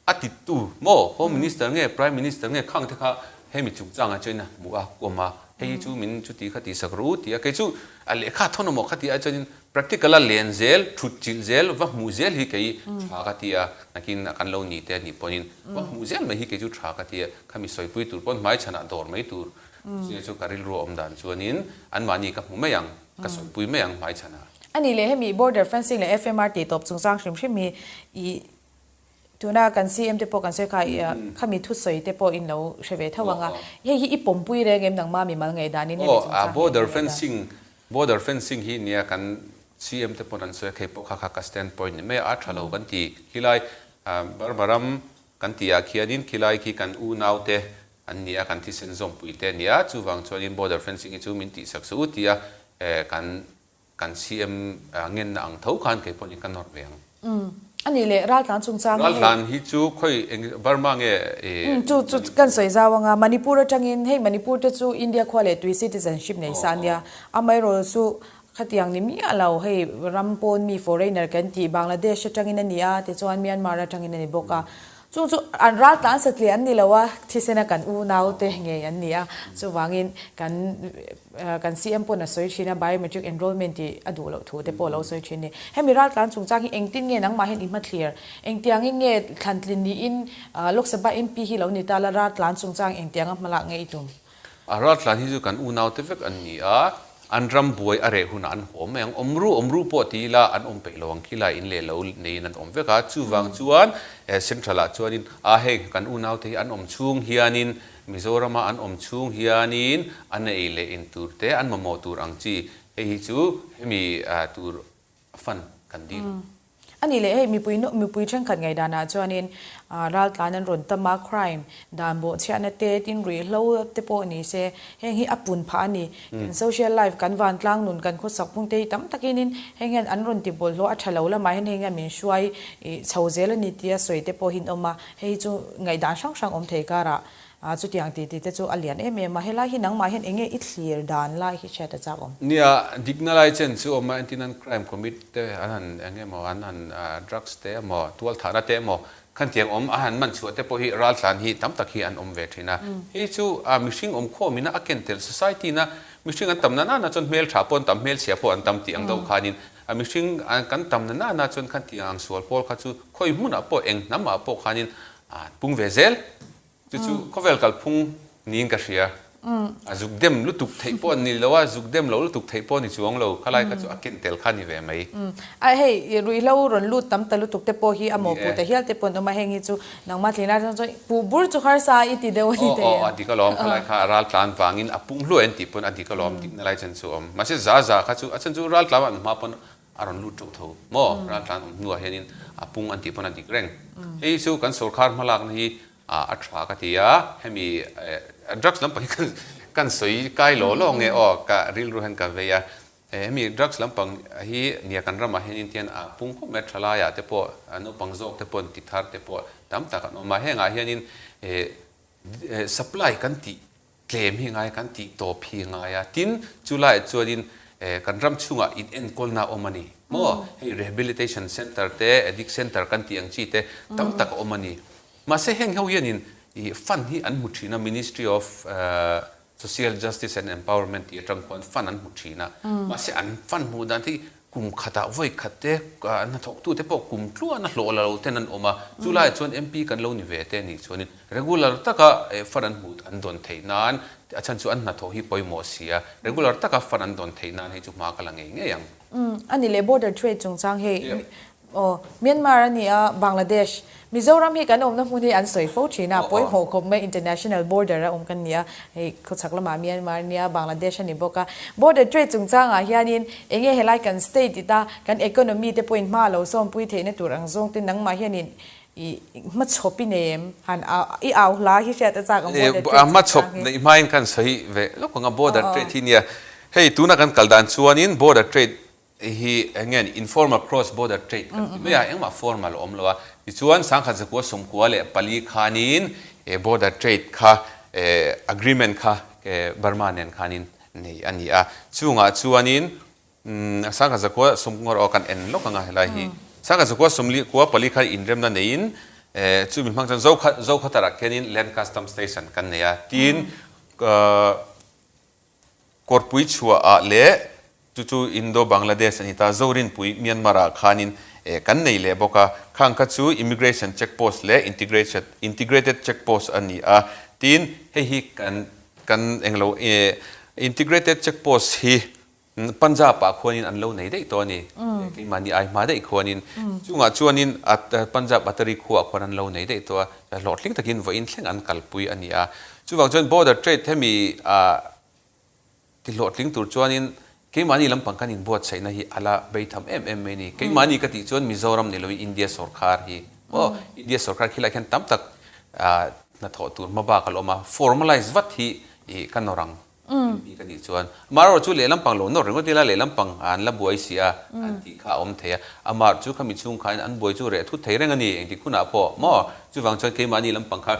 a tittu maw Home Minister nge Prime Minister nge khang te kha hemi chungchangah chuanin a hmu a kuam a, hei hi chu min chuti kha tihsak rawh u ti a, kei chu a lehkha thawn emaw kha tih ai chuanin practical a len zel, thut chilh zel, va hmuh zel hi kei tha ka ti a, nakin a kan lo ni te a nih pawhin va hmuh zel mai hi kei chu tha ka ti a, khami sawipui tur pawn hmaichhanah dawr mai tur chu ka rilru a awm dan chuanin anmahni ka hmu mai ang. Ka sawipui mai ang hmaichhan ah. A nih leh hemi border fencing leh FMR tih tawp chungchang hrim hrim hi i tuna kan CM te pawh kan sawi kha i khami thusawi te pawh in lo hre ve tho ang a, hei hi i pawmpui reng em nangma mimal ngaihdan in hemi chungchang hi Aw border fencing border fencing hi nia kan CM te pawn an sawi a khei pawh kha kha ka stand point ni mai a, a tha lo kan ti khilai Burma ram kan tih ah khianin khilai khi kan unau te An ni a, kan thisen zawmpui te a ni a, chuvang chuanin border fencing hi chu min tihsak suh u tia kan kan CM ngenna ang tho khan kei pawhin ka nawr ve ang. Umm, a nih leh raltlan chungchang hi hei. Raltlan hi chu khawi eng Burma nge i. Umm, chu chu kan sawi zau ang a, Manipur atangin hei Manipur te chu India khua leh tui citizenship nei sa a nia, amaherawhchu. Khatiang ni miah lo, hei ram pawn mi foreigner kan tih Bangladesh atangin a ni a, tichuan Myanmar atangin a ni bawk a. Chung chu an ral tlan satliah an ni lo a, thisena kan unaute ngei an ni a. Chuvangin kan kan CM pawn a sawi thin a, biometric enrollment tih a duh loh thu te pawh a lo sawi thin a ni. Hemi ral tlan chungchang hi engtin nge nangmah hian i hmathlir? Engtiangin nge thlantlin niin Lok Sabha MP hi lo ni ta la, ral tlan chungchang engtianga hmalak nge i tum? A raltlan hi chu kan unaute vek an ni a, an ram buai a reh hunah an haw mai ang. Awm ru awm ru pawh ti ila an awm peih lo ang khi lai in leh lo neiin an awm vek a. Chuvang chuan Central ah chuanin a hei kan unaute hi an awm chhung hianin Mizorama an awm chhung hianin an ei leh in tur te an mamawh tur ang chi hei hi chu hemi tur fund kan dil. A nih leh hei mipui mipui thenkhat ngaihdanah chuanin raltlan an rawn tam a, crime dan bawhchhiahna te, tin ruihhlo te pawh ni se heng hi a pun phah a ni. Kan social life, kan vantlang nun, kan khawsak phung te hi tam takin heng hian an rawn ti bawlhhlawh a tha lo lamah hian heng hian min hruai chho zel a ni tia sawi te pawh hi an awm a, hei hi chu ngaihdan hrang hrang awm thei karah Chutiang tih tih te chu a lian em em a, helai hi nangmah hian enge i thlir dan lai hi hriat a chak awm? Nia, dikna lai chen chu awm a, entin an crime commit te an han eng emaw an han drugs te emaw tual thahna te emaw khan tiang awm a han man chhuah te pawh hi raltlan hi tam tak hi an awm ve thin a. Hei chu mihring awm khawm ina a ken tel society na mihring an tam na nana chuan hmeltha pawh an tam hmelchhia pawh an tam tih ang deuh khanin a mihring kan tam na nana chuan khan tiang ang sual pawl kha chu khawi hmunah pawh eng hnamah pawh khanin an pung ve zel. Chu chu khawvel kalphung niin ka hria. A zuk dem lutuk theih pawh an ni lo a, zuk dem lo lutuk theih pawh a ni chuang lo. Khalai kha chu a ken tel kha a ni ve mai. A hei ruihhlo rawn lut tam ta lutuk te pawh hi a mawhpuh ta hial te pawh an awm a, heng hi chu nangmah thleng lai atang chuan puh bur chu harsa i ti deuh a ni thei em? Aw aw a dik alawm, khalai kha a ral tlan vangin a pung hluai an tih pawn a dik alawm, dikna lai chan chu a awm. Mahse za za kha chu a chhan chu ral tlan an hma pawn a rawn lut teuh tho maw? Ral tlan awm hnuah hianin a pung an tih pawn a dik reng. Hei hi chu kan sorkar hmalakna hi A tha ka ti a, hemi drugs lampang hi kan sawi kai law law nge aw ka rilru hian ka vei a, hemi drugs lampang hi nia kan ramah hian intian a pung khawp mai a, thalaiah te pawh naupang zawk te pawh ti thar te pawh tam tak an awm a, hengah hianin supply kan tih tlem hi ngai kan tih tawp hi ngai a, tin chulaiah chuanin kan ram chhungah in enkawlna a awm a ni maw, hei rehabilitation center te addict center kan tih ang chi te tam tak a awm a ni. Mahse heng ho hianin ih fund hi an hmu thin a, Ministry of Social Justice and Empowerment tih atang khuan fund an hmu thin a, mahse an fund hmuh dan te hi kum khatah vawi khat te an hnathawktu te pawh kum tluan a hlawh la lo ten an awm a, chu laiah chuan MP kan lo ni ve te anih chuanin regular taka fund an hmuh an dawn theih nan a chhan chu an hnathawh hi pawimawh si a, regular taka fund an dawn theih nan hei chu hma ka la ngei ngei ang. A ni leh border trade chungchang hei Aw, Myanmar a ni a, Bangladesh. Mizoram hi kan awmna hmun hi an sawi fo thin a, pawimawh khawp mai international border a awm kan ni a, hei khawchhak lamah Myanmar a nia, Bangladesh a ni bawk a. Border trade chungchangah hianin eng nge helai kan state ita kan economy te pawhin hma a lo sawmpui theihna tur ang zawng te nangmah hianin i hmachhawp i nei em? Han i au hla hi hriat a chak ang border trade chungchang hi. Hmachhawp neih hmain kan sawi ve lawk ang a, border trade hi nia hei tuna kan kal dan chuanin border trade Hei hi eng nge ni informal cross border trade kan ti mai a, engmah formal a awm lo a. Tichuan sangkhat zakua 94 khanin border trade kha agreement kha Burma nen khanin nei a ni a. Chungah chuanin 1990 erawh kan en lawk ang a helai hi. 1994 khan inremna neiin chumi hmang chuan Zokhatarah khianin land custom station kan nei a. Tin Kawrpui chhuah ah leh chu chu Indo Bangladesh a ni ta, Zorinpui Myanmar ah khanin kan nei leh bawk a, khang kha chu Immigration Check Post leh Integrated Check Post a ni a, tin hei hi kan kan englo Integrated Check Post hi Punjab ah khuanin an lo nei daih tawh a ni, keimahni ai hma daih khuanin chungah chuanin Punjab Attari khuaah khuan an lo nei daih tawh a, hlawhtling takin vawiin thleng an kalpui a ni a. Chuvang chuan border trade hemi ah ti hlawhtling tur chuanin keimahni lampang kan inbuatsaihna hi a la beitham em em mai a ni. Keimahni ka tih chuan Mizoram ni loin India sawrkhar hi maw India sawrkhar khilai khian tam tak ah hnathawh tur hma bak a la awm a, formalize vat hi ih ka nawr ang tih ka nih chuan amaherawhchu chu lehlam pang lo nawr ringawt ila lehlam pang an la buai si a an tih kha a awm thei a, amah chu khami chhung khain an buai chu reh thut thei reng a ni engtik hunah pawh maw chuvang chuan keimahni lampang kha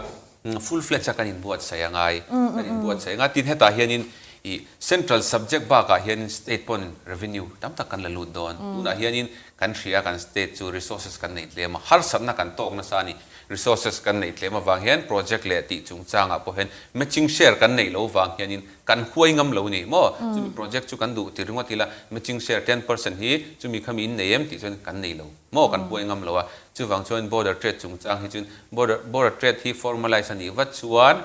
Full fledge a kan inbuatsaih a ngai, kan inbuatsaih a ngai. Tin hetah hianin I central subject bakah hianin state pawn revenue tam tak kan la lut dawn. Tunah hianin kan hria kan state chu resources kan neih tlem a, harsatna kan tawk nasa a ni. Resources kan neih tlem avang hian project leh tih chungchangah pawh hian matching share kan neih lo vang hianin kan huai ngam lo ni maw? Chumi project chu kan duh ti ringawt ila matching share 10% hi chumi khami in nei em tih chuan kan nei lo maw? Kan huai ngam lo a. Chuvang chuan border trade chungchang hi chuan border border trade hi formalize a nih vat chuan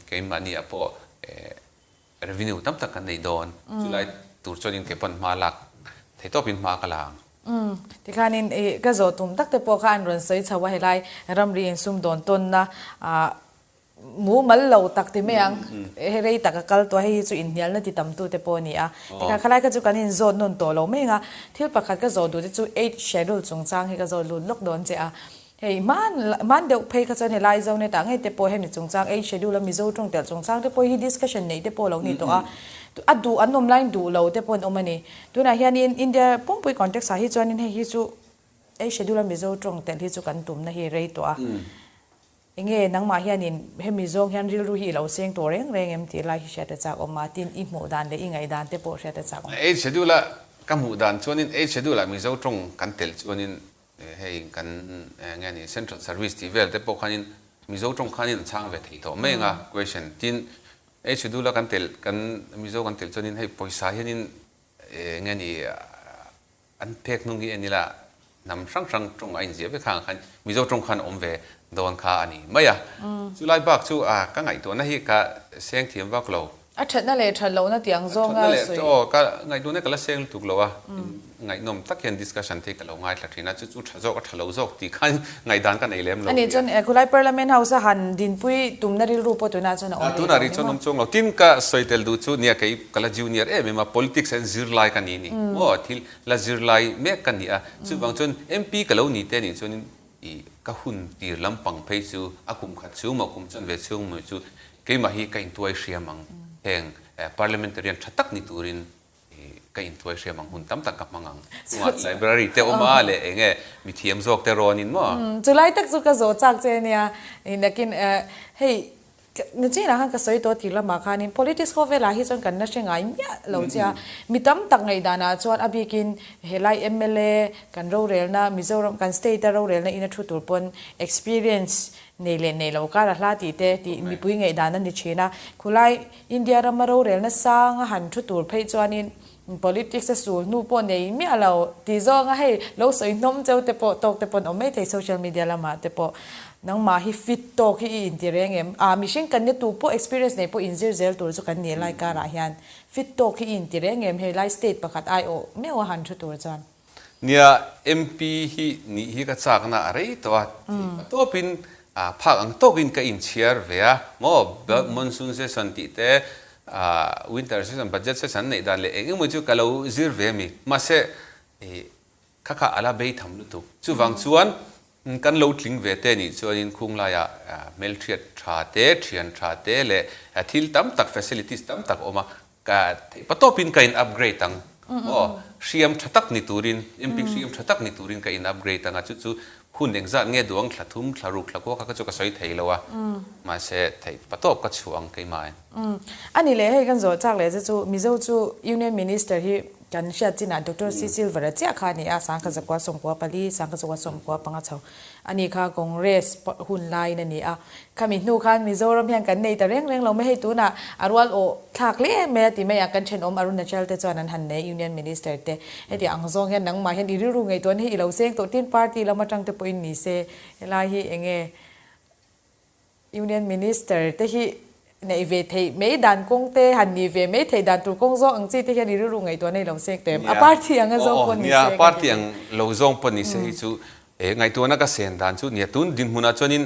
Keimahni ah pawh revenue tam tak kan nei dawn. Chulai tur chuanin kei pawn hma lak thei tawpin hma ka la ang. Umm, tikhanin i ka zawh tum tak te pawh kha an rawn sawi chho a, helai ramri insumdawn tawnna ah mumal lo tak ti mai ang, he rei tak a kal tawh a, hei hi chu inhnialna ti tam tu te pawh a ni a. Tikhan khalai kha chu kan inzawt nawn tawh lo mai ang a, thil pakhat ka zawh duh te chu eight schedule chungchang hi ka zawt lut lawk dawn che a. Hei, hman hman deuh phei kha chuan helai Zonet ah ngei te pawh hemi chungchang ei schedule a Mizo tawng telh chungchang te pawh hi discussion neih te pawh lo ni tawh a, a duh an awm laiin duh lo te pawh an awm a ni. Tunah hianin India pumpui context ah hi chuanin hei hi chu ei schedule a Mizo tawng telh hi chu kan tumna hi rei tawh a. Enge nangmah hianin hemi zawng hian rilru hi i lo seng tawh reng reng em tih lai hi hriat a chak awm a, tin i hmuh dan leh i ngaihdan te pawh hriat a chak awm. Ei schedule a ka hmuh dan chuanin ei schedule ah Mizo tawng kan telh chuanin Hei kan nge ni central service tih vel te pawh khanin Mizo tawng khanin an chhang ve thei tawh mai anga question tin ei schedule a kan telh kan Mizo kan telh chuanin hei pawisa hianin nge ni an pek hnung hi en ila hnam hrang hrang tawng a inziah vek khang khan Mizo tawng khan a awm ve dawn kha a ni mai a. Chulai bak chu ka ngaihtuahna hi ka seng thiam vak lo. A thatna leh that lohna tih ang zawng a sawi. Aw, ka ngaihtuahna ka la seng lutuk lo a, ngaihnawm tak hian discussion te hi ka lo ngaithla thin a, chu chu tha zawk a tha lo zawk tih khan ngaihdan ka nei lem lo. Ani chuan khulai Parliament House a han dinpui tumna rilru pawh tunah chuan a awm rih lo Tunah rih chuan awm chuang lo. Tin ka sawi tel duh chu nia kei ka la junior em em a, politics ah hian zirlai ka ni ni maw, thil la zirlai mek ka ni a, chuvang chuan MP ka lo ni te nih chuan i ka hun tir lampang phei chu a kum khat chhung maw kum chanve chhung maw chu Keimah hi ka intuai hriam ang, heng parliamentarian tha tak ni turin ka intuai hriam ang, hun tam tak ka hmang ang. Chungah library te awm a leh eng nge mithiam zawk te rawn in maw? Chulai tak chu ka zawh chak che ania, nakin hei nachinah khan ka sawi tawh tih lamah khanin politics khawvelah hi chuan kan la hre ngai miah lo che a, mi tam tak ngaihdanah chuan a bikin helai mla kan rorelna Mizoram kan state a rorelna in a thu tur pawn experience Nei leh nei lo kar a hla tih te tih mipui ngaihdan a ni thin a. Khulai India rama rorelna sang a han thu tur phei chuanin politics a sul hnu pawh nei miah lo tih zawnga hei lo sawi hnawm cheu te pawh tawk te pawn awm mai thei social media lamah te pawh nangmah hi fit tawk hi i inti reng em? A mihring kan nia tu pawh experience nei pawh inzir zel tur chu kan nih lai karah hian fit tawk hi i inti reng em hei lai state pakhat aiawh meuh a han thu tur chuan. Nia, MP hi nih hi ka chakna a rei tawh a, tih tawpin phak ang tawkin ka inchhiar ve a, maw monsoon session tih te, winter session, budget session neih dan leh eng emaw chu ka lo zir ve a mi. Mahse, kha kha a la bei tham lutuk. Chuvang chuan kan lo tling ve te nih chuanin khunglaiah hmelhriat tha te, thian tha te leh thil tam tak, facilities tam tak a awm a, Ka theih patawpin ka in upgrade ang aw, hriam tha tak ni turin, MP hriam tha tak ni turin ka in upgrade ang a, chu chu hun engzat nge duh ang, thla thum, thla ruk, thla kua kha kha chu ka sawi thei lo a, mahse theih patawp ka chhuah ang keimah in. A ni leh hei kan zawh chak leh che chu Mizo chu Union Minister hi kan hriat chinah Doctor C Silver a chiah kha a ni a, 1994, 1995 chho. Ani kha Congress hun laiin a ni a, khami hnu khan Mizoram hian kan nei ta reng reng lo mai, hei tunah a rual awh thlak hle mai a ti mai a, kan thenawm Arunachal te chuan an han nei Union Minister te, heti ang zawng hian nangmah hian i rilru ngaihtuahna hi i lo seng tawh tin party lam atang te pawhin ni se helai hi enge Union Minister te hi neih ve theih mai dan kawng te, han nih ve mai theih dan tur kawng zawng ang chi te hian i rilru ngaihtuah nei lo sek tawh em? A party ang a zawng pawh ni se ka ti. Nia, party ang lo zawng pawh ni se hi chu ngaihtuahna ka sen dan chu nia tun dinhmunah chuanin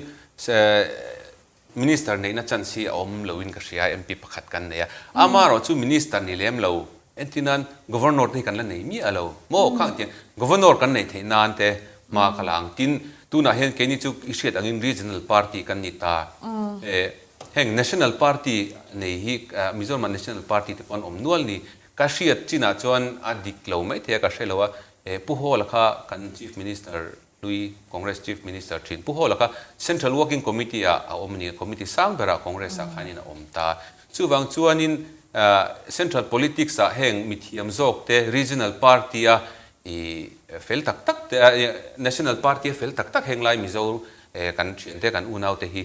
Minister neihna chance hi a awm loin ka hria, MP pakhat kan nei a. Amaherawh chu Minister ni lem lo, entirnan Governor te hi kan la nei miah lo maw khang tiang Governor kan neih theih nan te hma ka la ang. Tin, tunah hian keini chu i hriat angin Regional Party kan ni ta. Heng National Party nei hi Mizoramah National Party te pawh an awm nual ni. Ka hriat chinah chuan a dik lo maithei a ka hre lo a, Pu Hawla kha kan Chief Minister Hlui Congress Chief Minister thin Pu Hawla kha Central Working Committee ah a awm a ni a, Committee sang berah Congress ah khanin a awm ta. Chuvang chuanin. Central politics ah heng mithiam zawk te regional party a i fel tak tak te national party a fel tak tak heng lai Mizo kan thian te kan unau te hi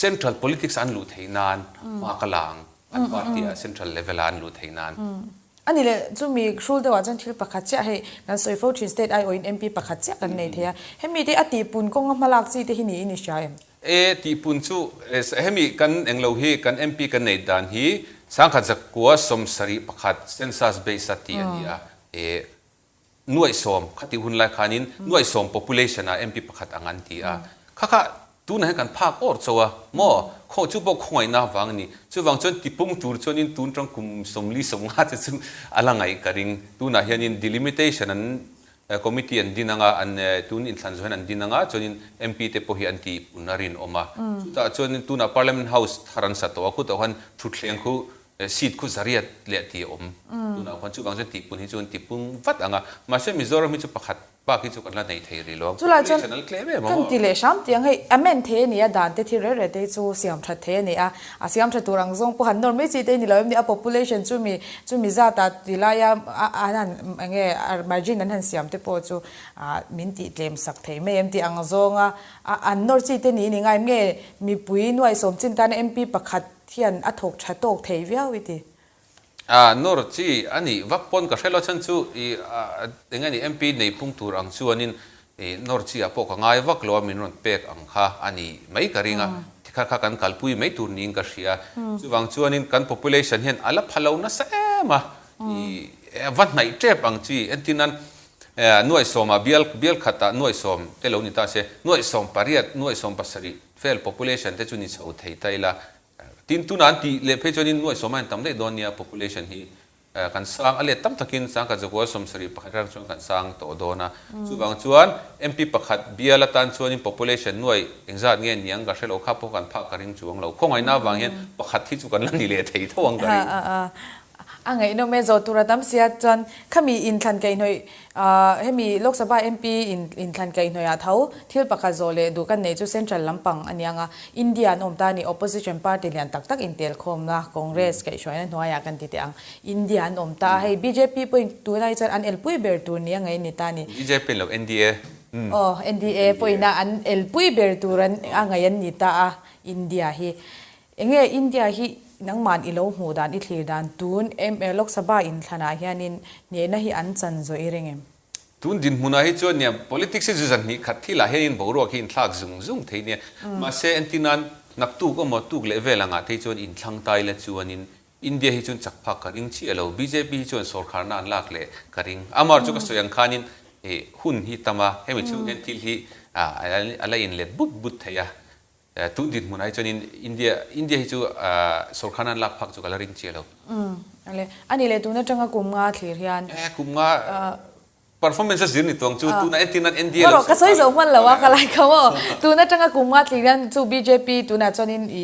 central politics an luh theih nan hma ka la ang an party ah central level a an luh theih nan. A ni leh chumi hrul deuhah chuan thil pakhat chiah hei kan sawi fo thin state aiawhin MP pakhat chiah kan nei thei a, hemi te a tihpun kawnga hmalak chi te hi niin i hria em? E tihpun chu hemi kan englo hi kan MP kan neih dan hi 1971 census base a tih a ni a, e nuaih sawm khatih hun lai khanin nuaih sawm population ah MP pakhat ang an ti a, kha kha tunah hian kan phak awr chauh a maw khaw chu pawh khawngaihna vang a ni, chuvang chuan tipung tur chuanin tun tang kum 40 50 te chu a la ngaih ka ring, tunah hianin delimitation an Committee an din anga an tun inthlan zawh hian an din anga chuanin MP te pawh hi an tih pun a rinawm a. Chutah chuanin tunah Parliament House thar an sa tawh a, khutah khuan thutthleng khu seat khu zariat leh tih a awm. Tunah khuan chuvang chuan tihpun hi chu an tihpung vat ang a. Mahse Mizoram hi chu pakhat bak hi chu kan la nei thei rih lo. Chulai chuan kan ti leh hram tih ang hei amend thei a ni a, dan te thil reh reh te hi chu siam that thei a ni a. A siam tha tur ang zawng pawh han nawr mai chi te ni lo em ni, a population chumi chumi zat ah ti lai a an han eng nge margin an han siam te pawh chu min tih tlem sak thei mai em tih ang zawng a an nawr chi te ni ni ngai em nge mipui nuaihsawm chin tana MP pakhat hian a thawk tha tawk thei viau i ti. A nawr chi a nih vak pawn ka hre lo chhan chu i eng nge ni MP nei phung tur ang chuanin i nawr chi ah pawh ka ngai vak lo a min rawn pek ang kha a ni mai ka ring a tikha kha kan kalpui mai tur niin ka hria chuvang chuanin kan population hian a la pha lo nasa em a i va hnaih tep ang chi entir nan nuaih sawmah bial bial khatah nuaih sawm te lo ni ta se nuaih sawm pariat nuaih sawm pasarih vel population te chu ni chho thei ta ila Tin, tunah an tih leh phei chuanin nuaih sawma in tam daih dawn nia, population hi kan sang a let tam takin 1971 atang chuan kan sang tawh dawn a. Chuvang chuan MP pakhat bial atan chuanin population nuaih engzat nge niang ka hre lo kha pawh kan phak ka ring chuang lo. Khawngaihna avang hian pakhat hi chu kan la ni leh thei tho ang ka ring. A ngaihnawm e, zawh tur a tam sia chuan khami inthlan kaihhnawih hemi Lok Sabha MP inthlan kaihhnawih ah tho thil pakhat zawh leh duh kan neih chu Central lampang a niang a, India an awm ta a ni, Opposition party lian tak tak intelkhawmna Congress kaihhruaina hnuaiah kan ti teh ang, India an awm ta a, hei bjp pawhin tunah hi chuan an elpui ber tur nia ngaih a ni ta a ni. Bjp lo NDA. Aw NDA pawhin a an elpui ber tur a ngaih an ni ta a, India hi. Enge India hi nangman i lo hmuh dan i thlir dan tun em Lok Sabha inthlanah hianin hnehna hi an chan zawh i ring em? Tun dinhmunah hi chuan nia politics hi zu zan hnih khat thilah hianin boruak hi inthlak zung zung thei nia. Mahse entir nan naktuk emaw tuk leh vel angah te hi chuan inthlang tai la chuanin India hi chuan chak phak ka ring chiah lo. Bjp hi chuan sawrkharna an lak leh ka ring. Amar chu ka sawi ang khanin hun hi tam a, hemi chhung hian thil hi a la inlet but but thei a. Tun dinhmunah hi chuanin India India hi chu sorkar nan lak phak chu ka la ring chiah lo. Umm ale. A nih leh tun atanga kum nga thlir hian. Eh kum nga performance a zir ni tuang chu tuna entir nan NDA lo Rawh ka sawi zo hman lo a ka lai kho aw. Tun atanga kum nga thlir hian chu bjp tunah chuanin i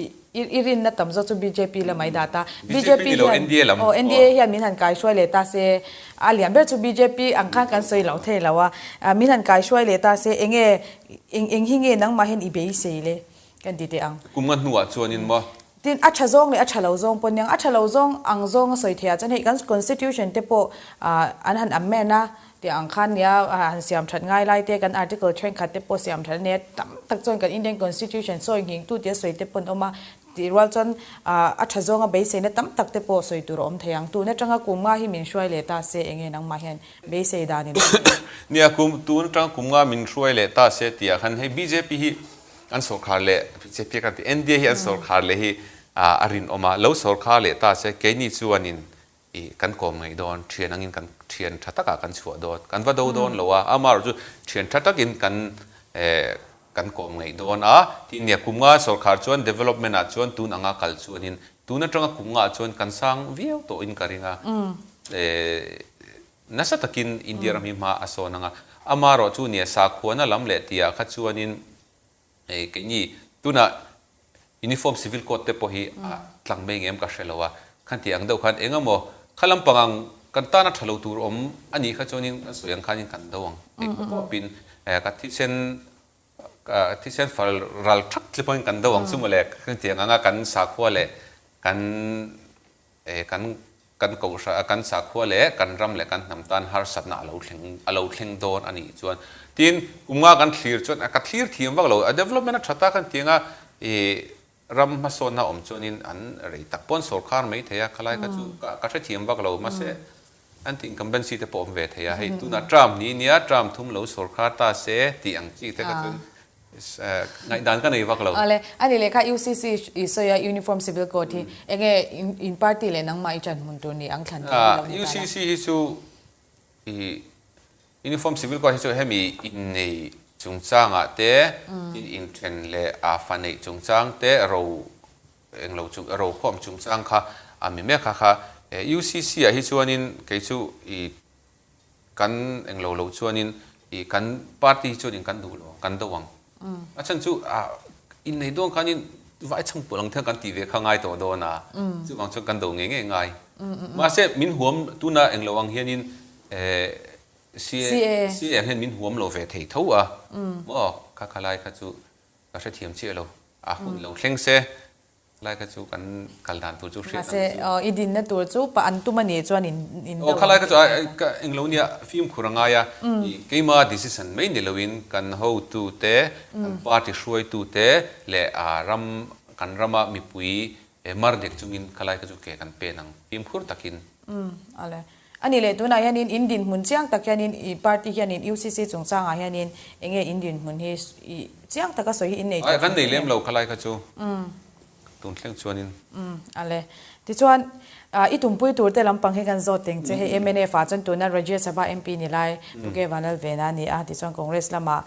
i rinna tam zawk chu bjp lamah i dat a. Bjp ni lo NDA lam. Aw NDA hian min han kai hruai leh ta se a lian ber chu bjp ang khan kan sawi lo thei lo a. Min han kai hruai leh ta se enge Eng eng hi nge nangmah hian i beisei le kan ti teh ang. Kum nga hnuah chuanin maw? Tin, a tha zawng leh a tha lo zawng pawh aniang. A tha lo zawng ang zawng a sawi theih ah chuan hei kan constitution te pawh an han amend a tih ang khan nia han siam that ngai lai te kan article thenkhat te pawh siam that a nia tam tak chuan kan Indian constitution sawi nghing tu tia sawi te pawh an awm a. Tih rual chuan a tha zawnga beiseina tam tak te pawh sawi tur a awm thei ang. Tun atanga kum nga hi min hruai leh ta se enge nangmah hian beisei dan in awm thei? Nia, kum tun atanga kum nga min hruai leh ta se tih ah khan hei bjp hi an sawrkhar leh, bjp kan ti, NDA hi an sawrkhar leh hi a rinawm a, lo sawrkhar leh ta se keini chuanin i kan kawm ngei dawn, thian angin kan thian tha takah kan chhuah dawn, kan va do dawn lo a, amaherawh chu thian tha takin kan kan kawm ngei dawn a, tin nia kum nga sawrkhar chuan development ah chuan tun anga kal chuanin tun atanga kum nga ah chuan kan sang viau tawhin ka ring a, nasa takin India ram hi hma a sawn anga, amaherawh chu nia sakhuana lam leh tih ah kha chuanin Hei keini tunah Uniform Civil Code te pawh hi a tlang mai ngem ka hre lo a, khan tih ang deuh khan eng emaw kha lampang ang kan tana tha lo tur awm a nih kha chuanin kan sawi ang khanin kan do ang tih pawh pawpin ka thisen thisen fal ral thak tle pawhin kan do ang chu mawle khan tih ang anga kan sakhua leh kan. kan kan kohhran kan sakhua leh kan ram leh kan hnam tan harsatna a lo thleng a lo thleng dawn a nih chuan tin kum nga kan thlir chuan ka thlir thiam vak lo a development a tha ta kan ti ang a ih ram hmasawnna awm chuanin an rei tak pawn sawrkar mai thei a khalai kha chu ka hrethiam vak lo mahse anti incumbency te pawh awm ve thei a hei tunah term ni nia term thum lo sawrkar ta se tih ang chi te kha chuan Ngaihdan ka nei vak lo. Awle, ani leh kha UCC i sawi a Uniform Civil Code hi enge in party leh nangmah i ṭan hmun tur ni ang thlan tur hi lo ni ta la? UCC hi chu i Uniform Civil Code hi chu hemi innei chungchangah te, tin inthen leh a fa neih chungchang te ro englo chung ro khawm chungchang kha a mi mek kha kha UCC ah hi chuanin kei chu i Kan englo lo chuanin ih kan party hi chuanin kan duh lo ang, kan do ang. A chhan chu ah innei dawn khanin vai chhang pawlh ang thiang kan tih ve kha ngai tawh dawn a, chuvang chuan kan do ngei ngei ngai. Mahse min huam tuna englo ang hianin eh CA ang hian min huam lo ve thei tho a, maw kha khalai kha chu ka hrethiam chiah lo, a hun lo thleng se. Lai kha chu kan kal dan tur chu hriat ang chu. Mahse, i dinna tur chu pa an tum a nih chuan in in do. Aw khalai kha chu ka englo nia fimkhur a ngai a, keima decision mai ni loin kan hotu te, kan party hruaitu te leh ram kan rama mipui mar dek chungin khalai kha chu ke kan pen ang fimkhur takin. Umm ale. A nih leh tunah hianin in dinhmun chiang tak hianin i party hianin UCC chungchangah hianin enge in dinhmun hi i chiang taka sawi hi in nei tawh Kan nei lem lo khalai kha chu tun thleng chuanin. Umm ale. Tichuan i tumpui tur te lampang hi kan zawt teng che hei mnf ah chuan tuna Rajya Sabha MP ni lai Puke Vanlalvena a ni a tichuan Congress lamah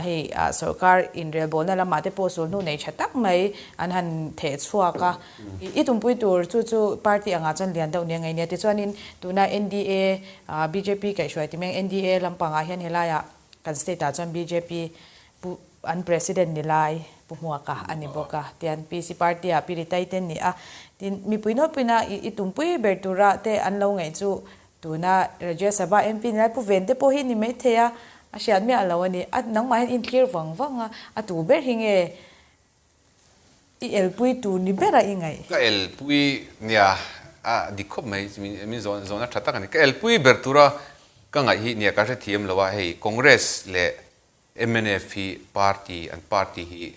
hei sorkar inrelbawlna lamah te pawh sulhnu nei tha tak mai an han theh chhuak a. I tumpui tur chu chu party angah chuan lian deuh nia ngei nia. Tichuanin tuna NDA, bjp kaihhruai ti meng NDA lampangah hian helaiah kan state ah chuan bjp pu an president ni lai Pu Hmuaka a ni bawk a. Tian PC party ah Pi Ritai te an ni a. Tin mipui nawlpuina i tumpui ber tura te an lo ngaih chu tuna Rajya Sabha MP ni lai Pu Ven te pawh hi ni maithei a, a hriat miah lo a ni. A nangmah hian inthlir vang vang a, a tu ber hi nge I elpui tur ni bera i ngaih. Ka elpui nia a dik khawp mai min zawn zawn a tha tak a ni. Ka elpui ber tura ka ngaih hi nia ka hrethiam lo a, hei Congress leh mnf hi party an party hi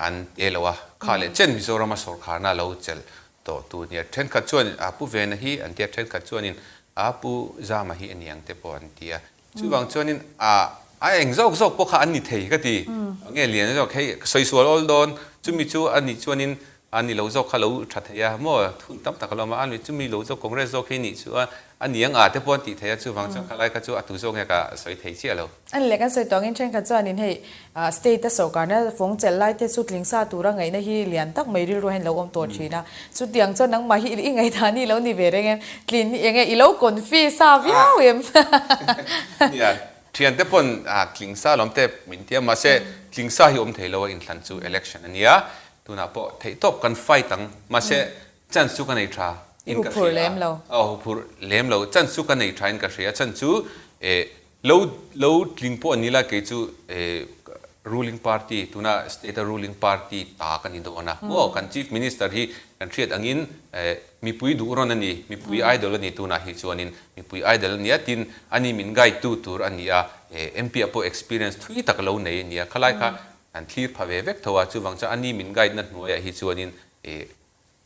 an te lo a, kha leh chen Mizorama sawrkharna lo chelh tawh tu nia. Thenkhat chuan a Pu Vena hi an tia, thenkhat chuanin a Pu Zama hi a niang te pawh an tia. Chuvang chuanin a a eng zawk zawk pawh kha an ni thei ka ti. Nge lian zawk hei ka sawi sual awl dawn. Chumi chu a nih chuanin a ni lo zawk kha lo tha thei a maw thun tam tak a lo awm a, a ni chumi lo zawk Congress zawk hi nih chu a a ni ang a te pawh an tih thei a, chuvang chuan khalai kha chu a tu zawk nge ka sawi thei chiah lo. A ni leh kan sawi tawh angin thenkhat chuanin hei State a sawrkarna fawng chelh lai te chu tling sa tura ngaihna hi lian tak mai rilru hian lo awm tawh thin a. Chutiang chuan nangmah hi i ngaihdan hi lo ni ve reng em? Tlin eng e i lo confi sa viau em? Nia, thiante pawn tling sa lawm te min ti a, mahse tling sa hi awm thei lo a inthlan chu election a nia, tunah pawh theihtawp kan fight ang, mahse chance chu ka nei tha in ka hria a, aw huphurh lem lo, chance chu ka nei tha in ka hria a, chance chu eh Lo lo tling pawh an ni la kei chu ruling party tuna state a ruling party ta ka ni dawn a maw kan chief minister hi kan hriat angin mipui duh rawn a ni mipui idol a ni tunah hi chuanin mipui idol a nia tin ani min guide tu tur a ni a MP ah pawh experience thui tak lo nei a ni a khalai kha an thlir pha ve vek tho a chuvang chuan ani min guide na hnuaiah hi chuanin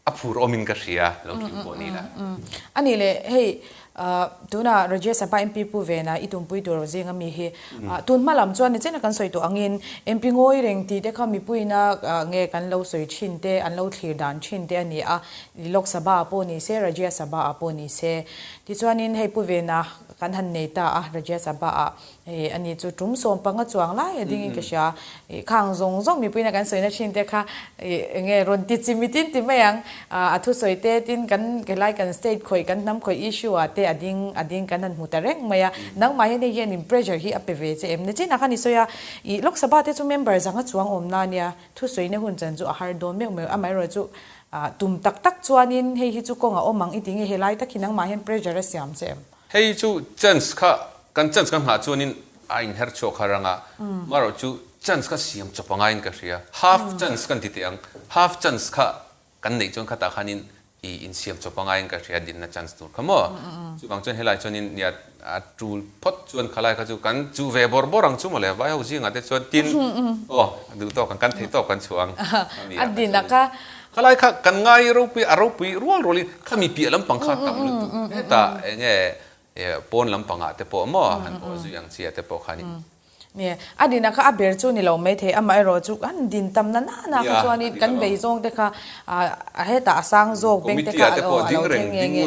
A phur awmin ka hria, lo tling pawh ni la. A nih leh, hei tuna Rajya Sabha MP pu vena i tumpui tur zing ami hi tun hma lam chuan nichina kan sawi tawh angin MP ngawi reng tih te kha mipuina nge kan lo sawi thin te, an lo thlir dan thin te a ni a, Lok Sabha ah pawh ni se, Rajya Sabha ah pawh ni se. Tichuanin hei pu vena kan han nei ta a Rajya Sabha ah. Hei a ni chu tum 15 chuang lai a dingin ka hria. Ih khang zawng zawng mipuiin a kan sawina thin te kha ih enge rawn ti chimi tin ti mai ang. A thusawi te tin kan helai kan state khawih kan hnam khawih issue ah te a ding a ding kan han hmu ta reng mai a. Nangmah hian hei hian in pressure hi a pe ve che em? Nichinah khan i sawi a, ih Lok Sabha te chu member zanga chuang awm na nia, thusawina hun chan chu a har dawn meuh meuh. Amaherawhchu chu tum tak tak chuanin hei hi chu kawng a awm ang i ti nge helai tak hi nangmah hian pressure a siam che em? Hei chu chance kha kan chance kan nghah chuanin a inher chhuak har ang a, marawh chu chance kha siam chawp a ngaiin ka hria. Half chance kan ti teh ang, half chance kha kan neih chuan khatah khanin I insiam chawp a ngaiin ka hria dinna chance tur kha maw? Chuvang chuan helai chuanin nia a tul phawt chuan khalai kha chu kan chuh ve bawrh bawrh ang chu mawle vai ho zingah te chuan tin aw a duh tawk ang kan thei tawk kan chhuah ang ami ah kha chuan khalai kha kan ngai ropui a ropui rual rualin khami piah lampang kha tam lutuk hetah enge pawn lampangah te pawh maw han awh zui ang chi ah te pawh khanin Nia, a din a kha a ber chu ni lo maithei, amaherawh chu kan din tam na nana kha chuanin kan vei zawng te kha a hetah a sang zawk bank te kha a lo thleng nge nge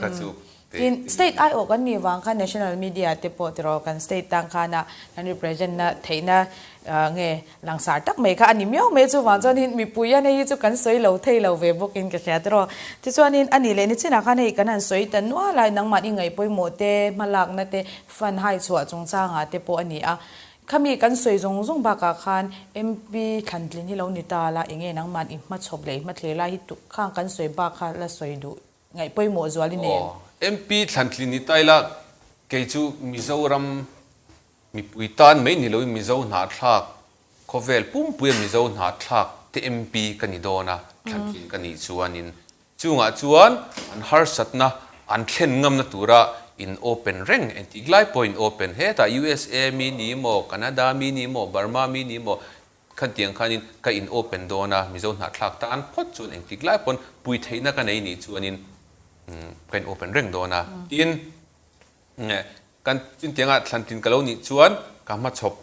a. Tin, state aiawh kan nih vang khan national media te pawh tiraw kan state tang khana kan represent na theihna nge Langsar tak mai kha a ni miau mai chuvang chuanin mipui a hei hi chu kan sawi lo thei lo ve bawkin ka hria tiraw. Tichuanin a nih leh nichinah khan hei kan han sawi ta nual a, nangmah i ngaih pawimawh te, hmalakna te, fund hai chhuah chungchangah te pawh a ni a. Khami kan sawi zawng zawng bakah khan MP thlantlin hi lo ni ta la, enge nangmah i hmachhawp leh i hmathlir lai hi khang kan sawi bak kha la sawi duh ngaih pawimawh zual i nei em? Aw, MP thlantlin ni ta ila kei chu Mizoram Mipui tan mai ni loin Mizo hnahthlak, khawvel pumpuia Mizo hnahthlak te MP ka ni dawn a, thlantlin ka nih chuanin chungah chuan an harsatna an thlen ngamna tura in open reng engtik lai pawhin open hetah USA mi ni maw, Canada mi ni maw, Burma mi ni maw khantiang khanin ka in open dawn a, Mizo hnahthlak tan phawt chuan engtik lai pawn pui theihna ka nei nih chuanin ka in open reng dawn a, tin Kan chutianga thlantlin ka lo nih chuan ka hmachhawp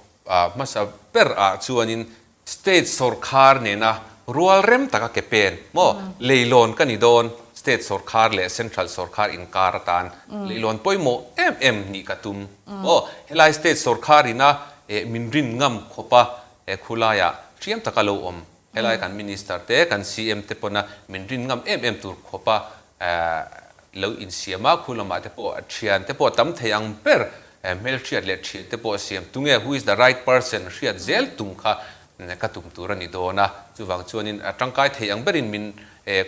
hmasa ber ah chuanin state sawrkhar nena rual rem taka ke pen maw leilawn ka ni dawn, state sawrkhar leh central sawrkhar inkar atan leilawn pawimawh em em nih ka tum maw, helai state sawrkhar ina min rin ngam khawpa khulaiah hriam taka lo awm, helai kan minister te kan CM te pawna min rin ngam em em tur khawpa Lo insiam a, khu lamah te pawh thian te pawh tam thei ang ber, hmelhriat leh thian te pawh siam tunge, who is the right person, hriat zel tum kha ka tum tur a ni dawn a. Chuvang chuanin a tangkai thei ang berin min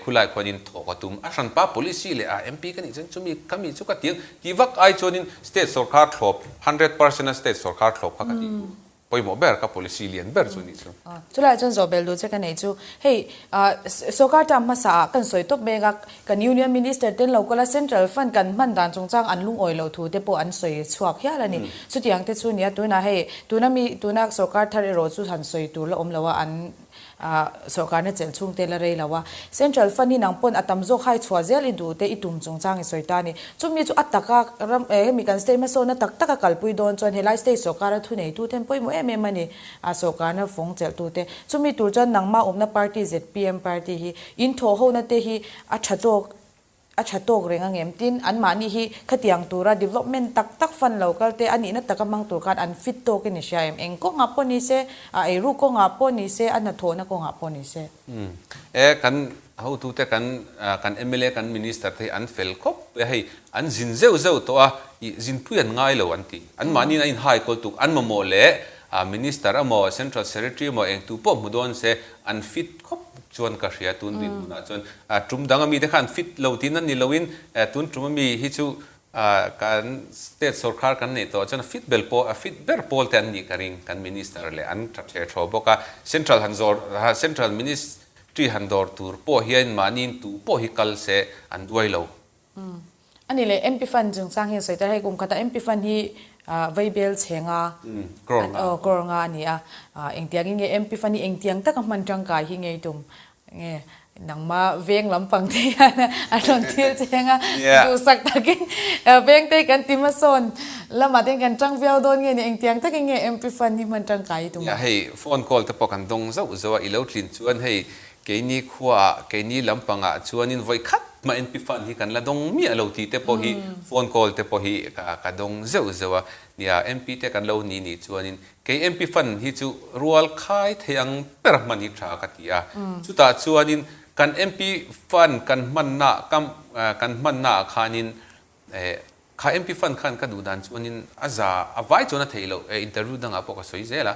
khulai khuanin thawk a tum. A hranpa policy leh a MP ka nih chuan chumi ka mi chu ka ti ang tih vak ai chuanin state sawrkar thlawp, 100% a state sawrkar thlawp kha ka tih duh. Pawimawh ber ka policy lian ber chu nih chu. Chulaiah chuan zawhbel duh che ka neih chu hei sawrkar term hmasa ah kan sawi tawp mek a, kan Union Minister ten local a Central Fund kan hman dan chungchang an lungawi loh thu te pawh an sawi chhuak hial a ni. Chutiang te chu nia tunah hei tuna mi tuna sawrkar thar erawh chu han sawi tur la awm lo a an Sawrkarna chelh chhungte la rei lo a, Central Fund hi nang pawn a tam zawk hai chhuah zel i duh te i tum chungchang i sawi ta a ni. Chumi chu a taka ram hemi kan state hmasawnna tak taka kalpui dawn chuan helai state sawrkara thuneitu ten pawimawh em em a ni a sawrkarna fawng chelhtute. Chumi tur chuan nangmah awmna party zpm party hi in thawhhona te hi a tha tawk A tha tawk reng ang em? Tin, anmahni hi khatiang tura development tak tak fund lo kal te, a nihna taka hmang tur khan an fit tawk in i hria em? Eng kawngah pawh ni se, a eiru kawngah pawh ni se, a hnathawhna kawngah pawh ni se. Umm. E, kan hotute kan, kan mla, kan minister te hi an fel khawp a, hei an zin zeuh zeuh tawh a, ih zinpui an ngai lo an ti. Anmahniin a inhai kawl tuk, an mamawh leh minister emaw, central secretary emaw engtu pawh hmu dawn se an fit khawp chuan ka hria tun dinhmunah chuan tum dang ami te khan fit lo tihna ni loin tun tum ami hi chu kan state sawrkar kan neih tawh chuan a fit bel pawh a fit ber pawl te an nih ka ring kan minister leh an tha the thaw bawk a central han zawr central ministry han dawr tur pawh hian mahni tu pawh hi kal se an duai lo. A ni leh MP Fund chungchang hi a sawi tar hei kum khatah MP Fund hi Vaibel chhe nga crore nga a ni a, engtiang in nge MP Fund hi engtiang taka hman tangkai hi ngei tum nge nangma veng lampang te hian a rawn thil cheng a, duhsak takin veng te hi kan ti hmasawn lamah te hian kan tang viau dawn nge ni engtiang takin nge MP Fund hi hman tangkai hi tum a. Hei phone call te pawh kan dawng zauh zauh a, i lo tlin chuan hei Keini khuaah, keini lampangah chuanin vawi khat mah MP Fund hi kan la dawng miah lo tih te pawh hi phone call te pawh hi ka dawng zeuh zeuh a. Nia, MP te kan lo ni nih chuanin kei MP Fund hi chu rual khai thei ang ber hman hi tha ka ti a. Chutah chuanin kan MP Fund kan hmanna kan hmannaah khanin Kha MP Fund khan ka duh dan chuanin a za a vai chuan a theih loh e interview dangah pawh ka sawi zel a,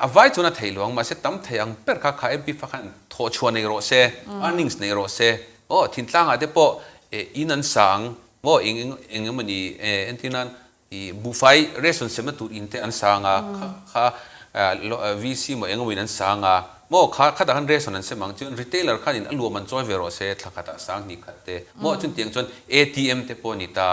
a vai chuan a theih lo ang mahse tam thei ang ber kha kha MP Fund khan thawhchhuah nei rawh se, earnings nei rawh se, aw thintlangah te pawh in an sa ang maw eng eng eng emawni entir nan i buhfai ration semna tur in te an sa ang a, kha kha VC maw eng emawin an sa ang a. Maw kha khatah khan ration an sem ang chuan retailer khanin a luam an chawi ve rawh se thla khatah sang hnih khat te maw chutiang chuan ATM te pawh a ni ta.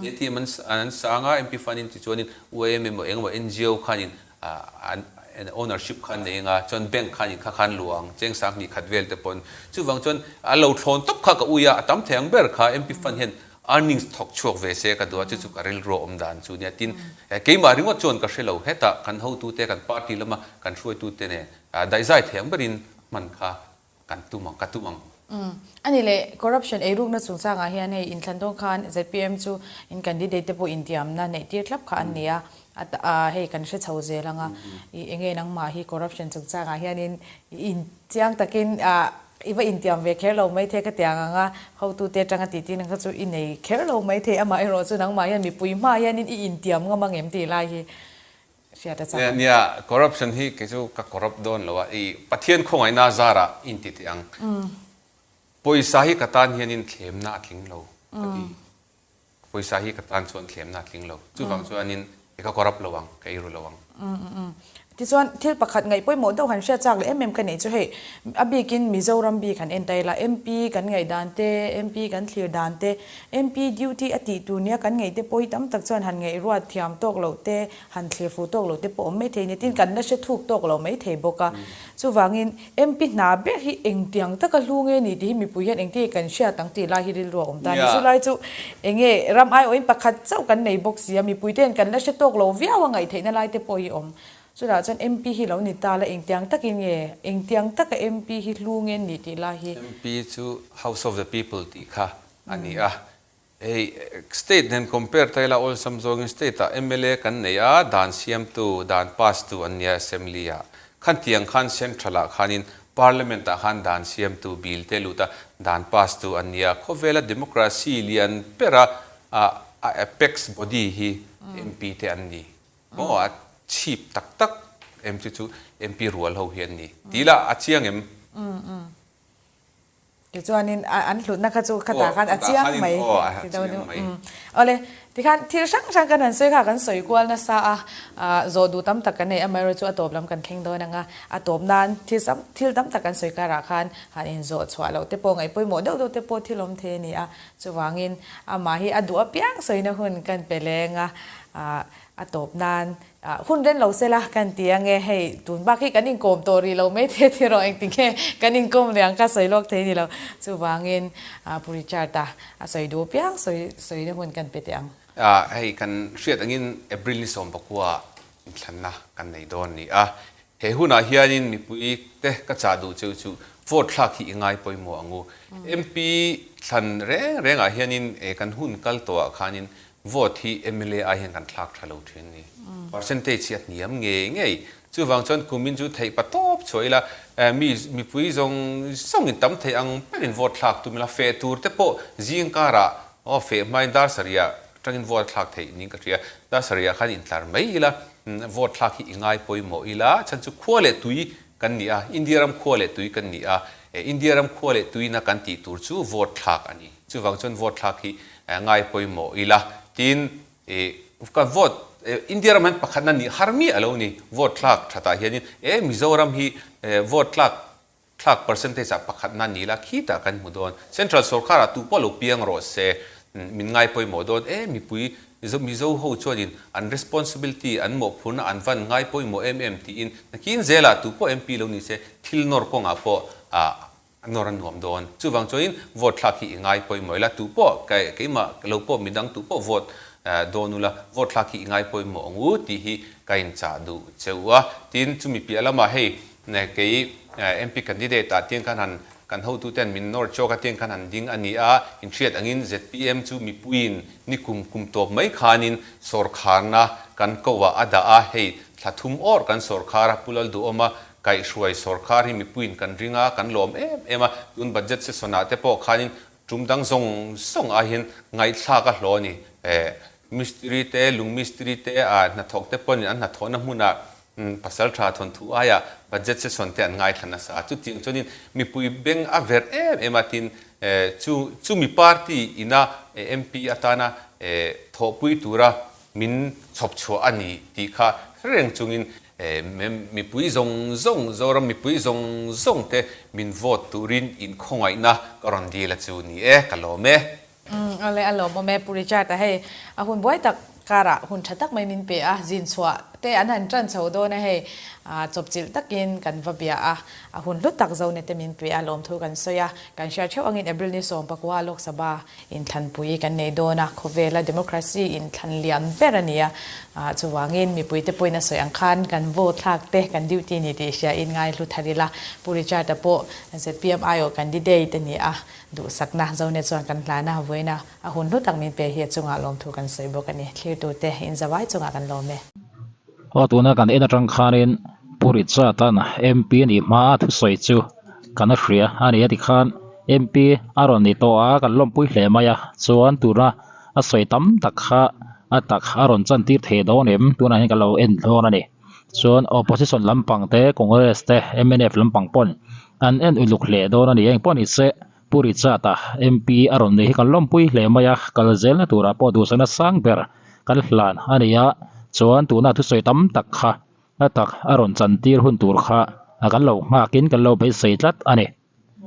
ATM an an sang a MP fund in tichuanin UAM emaw eng emaw NGO khanin an ownership kha an nei anga chuan bank khanin kha khan luah ang cheng sang hnih khat vel te pawn chuvang chuan a lo thlawn tawp kha ka ui a a tam thei ang ber kha MP fund hian earnings thawk chhuak ve se ka duh a chu chu ka rilru a awm dan chu nia tin keimah ringawt chuan ka hre lo hetah kan hotute kan party lama kan hruaitute nen daihzai thei ang berin hman kha kan tum ang ka tum ang. Umm. Ani leh corruption eirukna chungchangah hian hei inthlan dawn khan zpm chu in candidate te pawh intiamna neih tir thlap kha an ni a, a hei kan hre chho zel ang a, i enge nangmah hi corruption chungchangah hianin i inchiang takin ah i va intiam ve kher lo maithei ka tiang ang a, hotute atanga tih tir ang kha chu i nei kher lo maithei amaherawh chu nangmah hian mipui hmaah hianin i intiam ngam ang em tih lai hi Hriat a chak ang. Nia, corruption hi kei chu ka corrupt dawn lo a, i Pathian khawngaihna zarah inti teh ang. Pawisa hi ka tan hianin thlemna a tling lo ka ti. Pawisa hi ka tan chuan thlemna a tling lo. Chuvang chuanin ka corrupt lo ang, ka eiru lo ang. Tichuan, thil pakhat ngaih pawimawh deuh han hriat chak leh em em ka neih chu hei, a bikin Mizoram bik han en ta ila, MP kan ngaih dan te, MP kan thlir dan te, MP duty a tih tur nia kan ngaih te pawh hi tam tak chuan han ngaihruat thiam tawk loh te, han thlir fuh tawk loh te pawh awm maithei ni tin kan la hre thuk tawk lo maithei bawk a. Chuvangin MP hna ber hi engtiang taka hlu nge ni tih hi mipui hian engtin nge kan hriat ang tih lai hi rilru a awm ta a ni. Chu lai chu enge ram aiawhin pakhat chauh kan nei bawk si a, mipui te hian kan la hre tawk lo viau a ngaihtheihna lai te pawh hi awm. Chutah chuan MP hi lo ni ta la engtiang takin nge engtiang taka MP hi hlu nge ni tih lai hi. MP chu House of the People tih kha a ni a, Hei state nen compare ta ila awlsam zawngin state ah mla kan nei a, dan siamtu, dan pass tu an nia assembly ah. Khan tiang khan central ah khanin parliament ah khan dan siamtu bill te lut a, dan pass tu an nia. Khawvela democracy lian bera a apex body hi MP te an ni. Maw a chhip tak tak em chu chu MP rual ho hi an ni. Tih lah a chiang em? Tichuanin an hlutna kha chu khatah khan a chiang mai ti deuh deuh. Awle, tikhan thil hrang hrang kan han sawi kha kan sawi kual nasa a, zawh duh tam tak kan nei amaherawh chu a tawp lam kan thleng dawn ang a, a tawp nan thil sam thil tam tak kan sawi karah khan han inzawh chhuah loh te pawh ngaih pawimawh deuh deuh te pawh thil awm thei a ni a, chuvangin amah hi a duh apiang sawina hun kan pe leng a, a tawp nan Hun ren lo sela kan ti ange, hei tun bak hi kan inkawm tawh rih lo mai thei ti rawh engtinge kan inkawm leh ang kha sawi lawk thei ni lo. Chuvangin Pu Richard-a a sawi duh piang sawi sawina hun kan pe teh ang. Hei kan hriat angin April ni 19 inthlanna kan nei dawn ni a, he hunah hianin mipui te ka chah duh cheu chu vote thlak hi i ngai pawimawh ang u. MP thlan reng rengah hianin kan hun kal tawhah khanin Vote hi mla ai hian kan thlak tha lo thin a ni. Percentage hi a hniam ngei ngei. Chuvang chuan kumin chu theih pa tawp chhuah ila, mi mipui zawng zawngin tam theih ang berin vote thlak tum ila, feh tur te pawh zing karah aw feh hmain dar sarihah tangin vote a thlak theih niin ka hria. Dar sarihah khan intlar mai ila, vote thlak hi i ngai pawimawh ila, chhan chu khua leh tui kan ni a, India ram khua leh tui kan ni a, India ram khua leh tuina kan tih tur chu vote thlak a ni. Chuvang chuan vote thlak hi ngai pawimawh ila tin ka vote India ram hian pakhatna nih har miah alo ni vote thlak thatah hianin e Mizoram hi vote tlak thlak percentage ah pakhatna ni ila khitah kan hmu dawn Central sorkar ah tu pawh lo piang rawh se min ngai pawimawh dawn e mipui Mizo ho chuanin an responsibility an mawhphurna an van ngai pawimawh em em tiin nakin zelah tu pawh MP lo ni se thil nawr kawngah pawh A nawr a nuam dawn. Chuvang chuanin vote thlak hi i ngai pawimawh ila, tu pawh keimah lo pawh midang tu pawh vote dawn ula, vote thlak hi i ngai pawimawh ang u tih hi ka inchah duh che u a. Tin, chumi piah lamah hei kei MP candidate ah tiang khan han kan hotuten min nawr chawk a tiang khan han ding a ni a, inhriat angin zpm chu mipuiin nikum kum tawp mai khanin sawrkharna kan koh ah a dah a, hei thla thum awrh kan sawrkhar a Pu Lalduhawma Kaihhruai sawrkhar hi mipuiin kan ring a, kan lawm em em a, tun budget session ah te pawh khanin tum dang zawng zawng ai hian ngaihthlak a hlawh a ni. Mistiri te, lung mistiri te ah hnathawk te pawhin an hnathawhna hmunah pasal tha thawnthu aiah budget session te an ngaithla nasa a, chutiang chuanin mipui beng a verh em em a, tin chu chumi party ina MP atana thawhpui tura min chhawpchhuah a ni tih kha reng chungin. Mipui zawng zawng, Zoram mipui zawng zawng te min vote turin inkhawngaihna ka rawn dil a chu ni e, ka lawm e. Umm awle a lawmawm e Pu Richard a hei a hun buai tak karah hun tha tak mai min pe a, zin chhuah te an han tan chho dawn a hei chawpchilh takin kan va bia a, a hun hlu tak zone te min pe a lawmthu kan sawi a, kan hriat theuh angin April ni 14 Lok Sabha Inthlanpui kan nei dawn a, khawvela democracy inthlan lian ber a ni a, chuvangin mipuite pawhin a sawi ang khan kan vote thlak te kan duty ni tih hria in ngaihlu thar ila. Pu Richard-a pawh zpm aiawh candidate a ni a, duhsakna Zone chuan kan hlan a, vawiina a hun hlu tak min pe hi a chungah lawmthu kan sawi bawk a ni. Thlirtute inzavai chungah kan lawm e. Aw tuna kan en atang khanin Pu Richard-a'n MP a nih hma a thusawi chu kan hria a ni a tikhan MP a rawn ni tawh a kan lawmpui hle mai a chuan tuna a sawi tam tak kha a tak a rawn chan tir thei dawn em tunah hian ka lo en dawn a ni chuan opposition lampang te Congress te mnf lampang pawn an en uluk hle dawn a ni engpawh ni se Pu Richard-a MP a rawn nei hi kan lawmpui hle mai a, kal zelna turah pawh duhsakna sang ber kan hlan a ni a, chuan tuna thusawi tam tak kha a tak a rawn chantir hun tur kha kan lo nghakin kan lo beisei tlat a ni.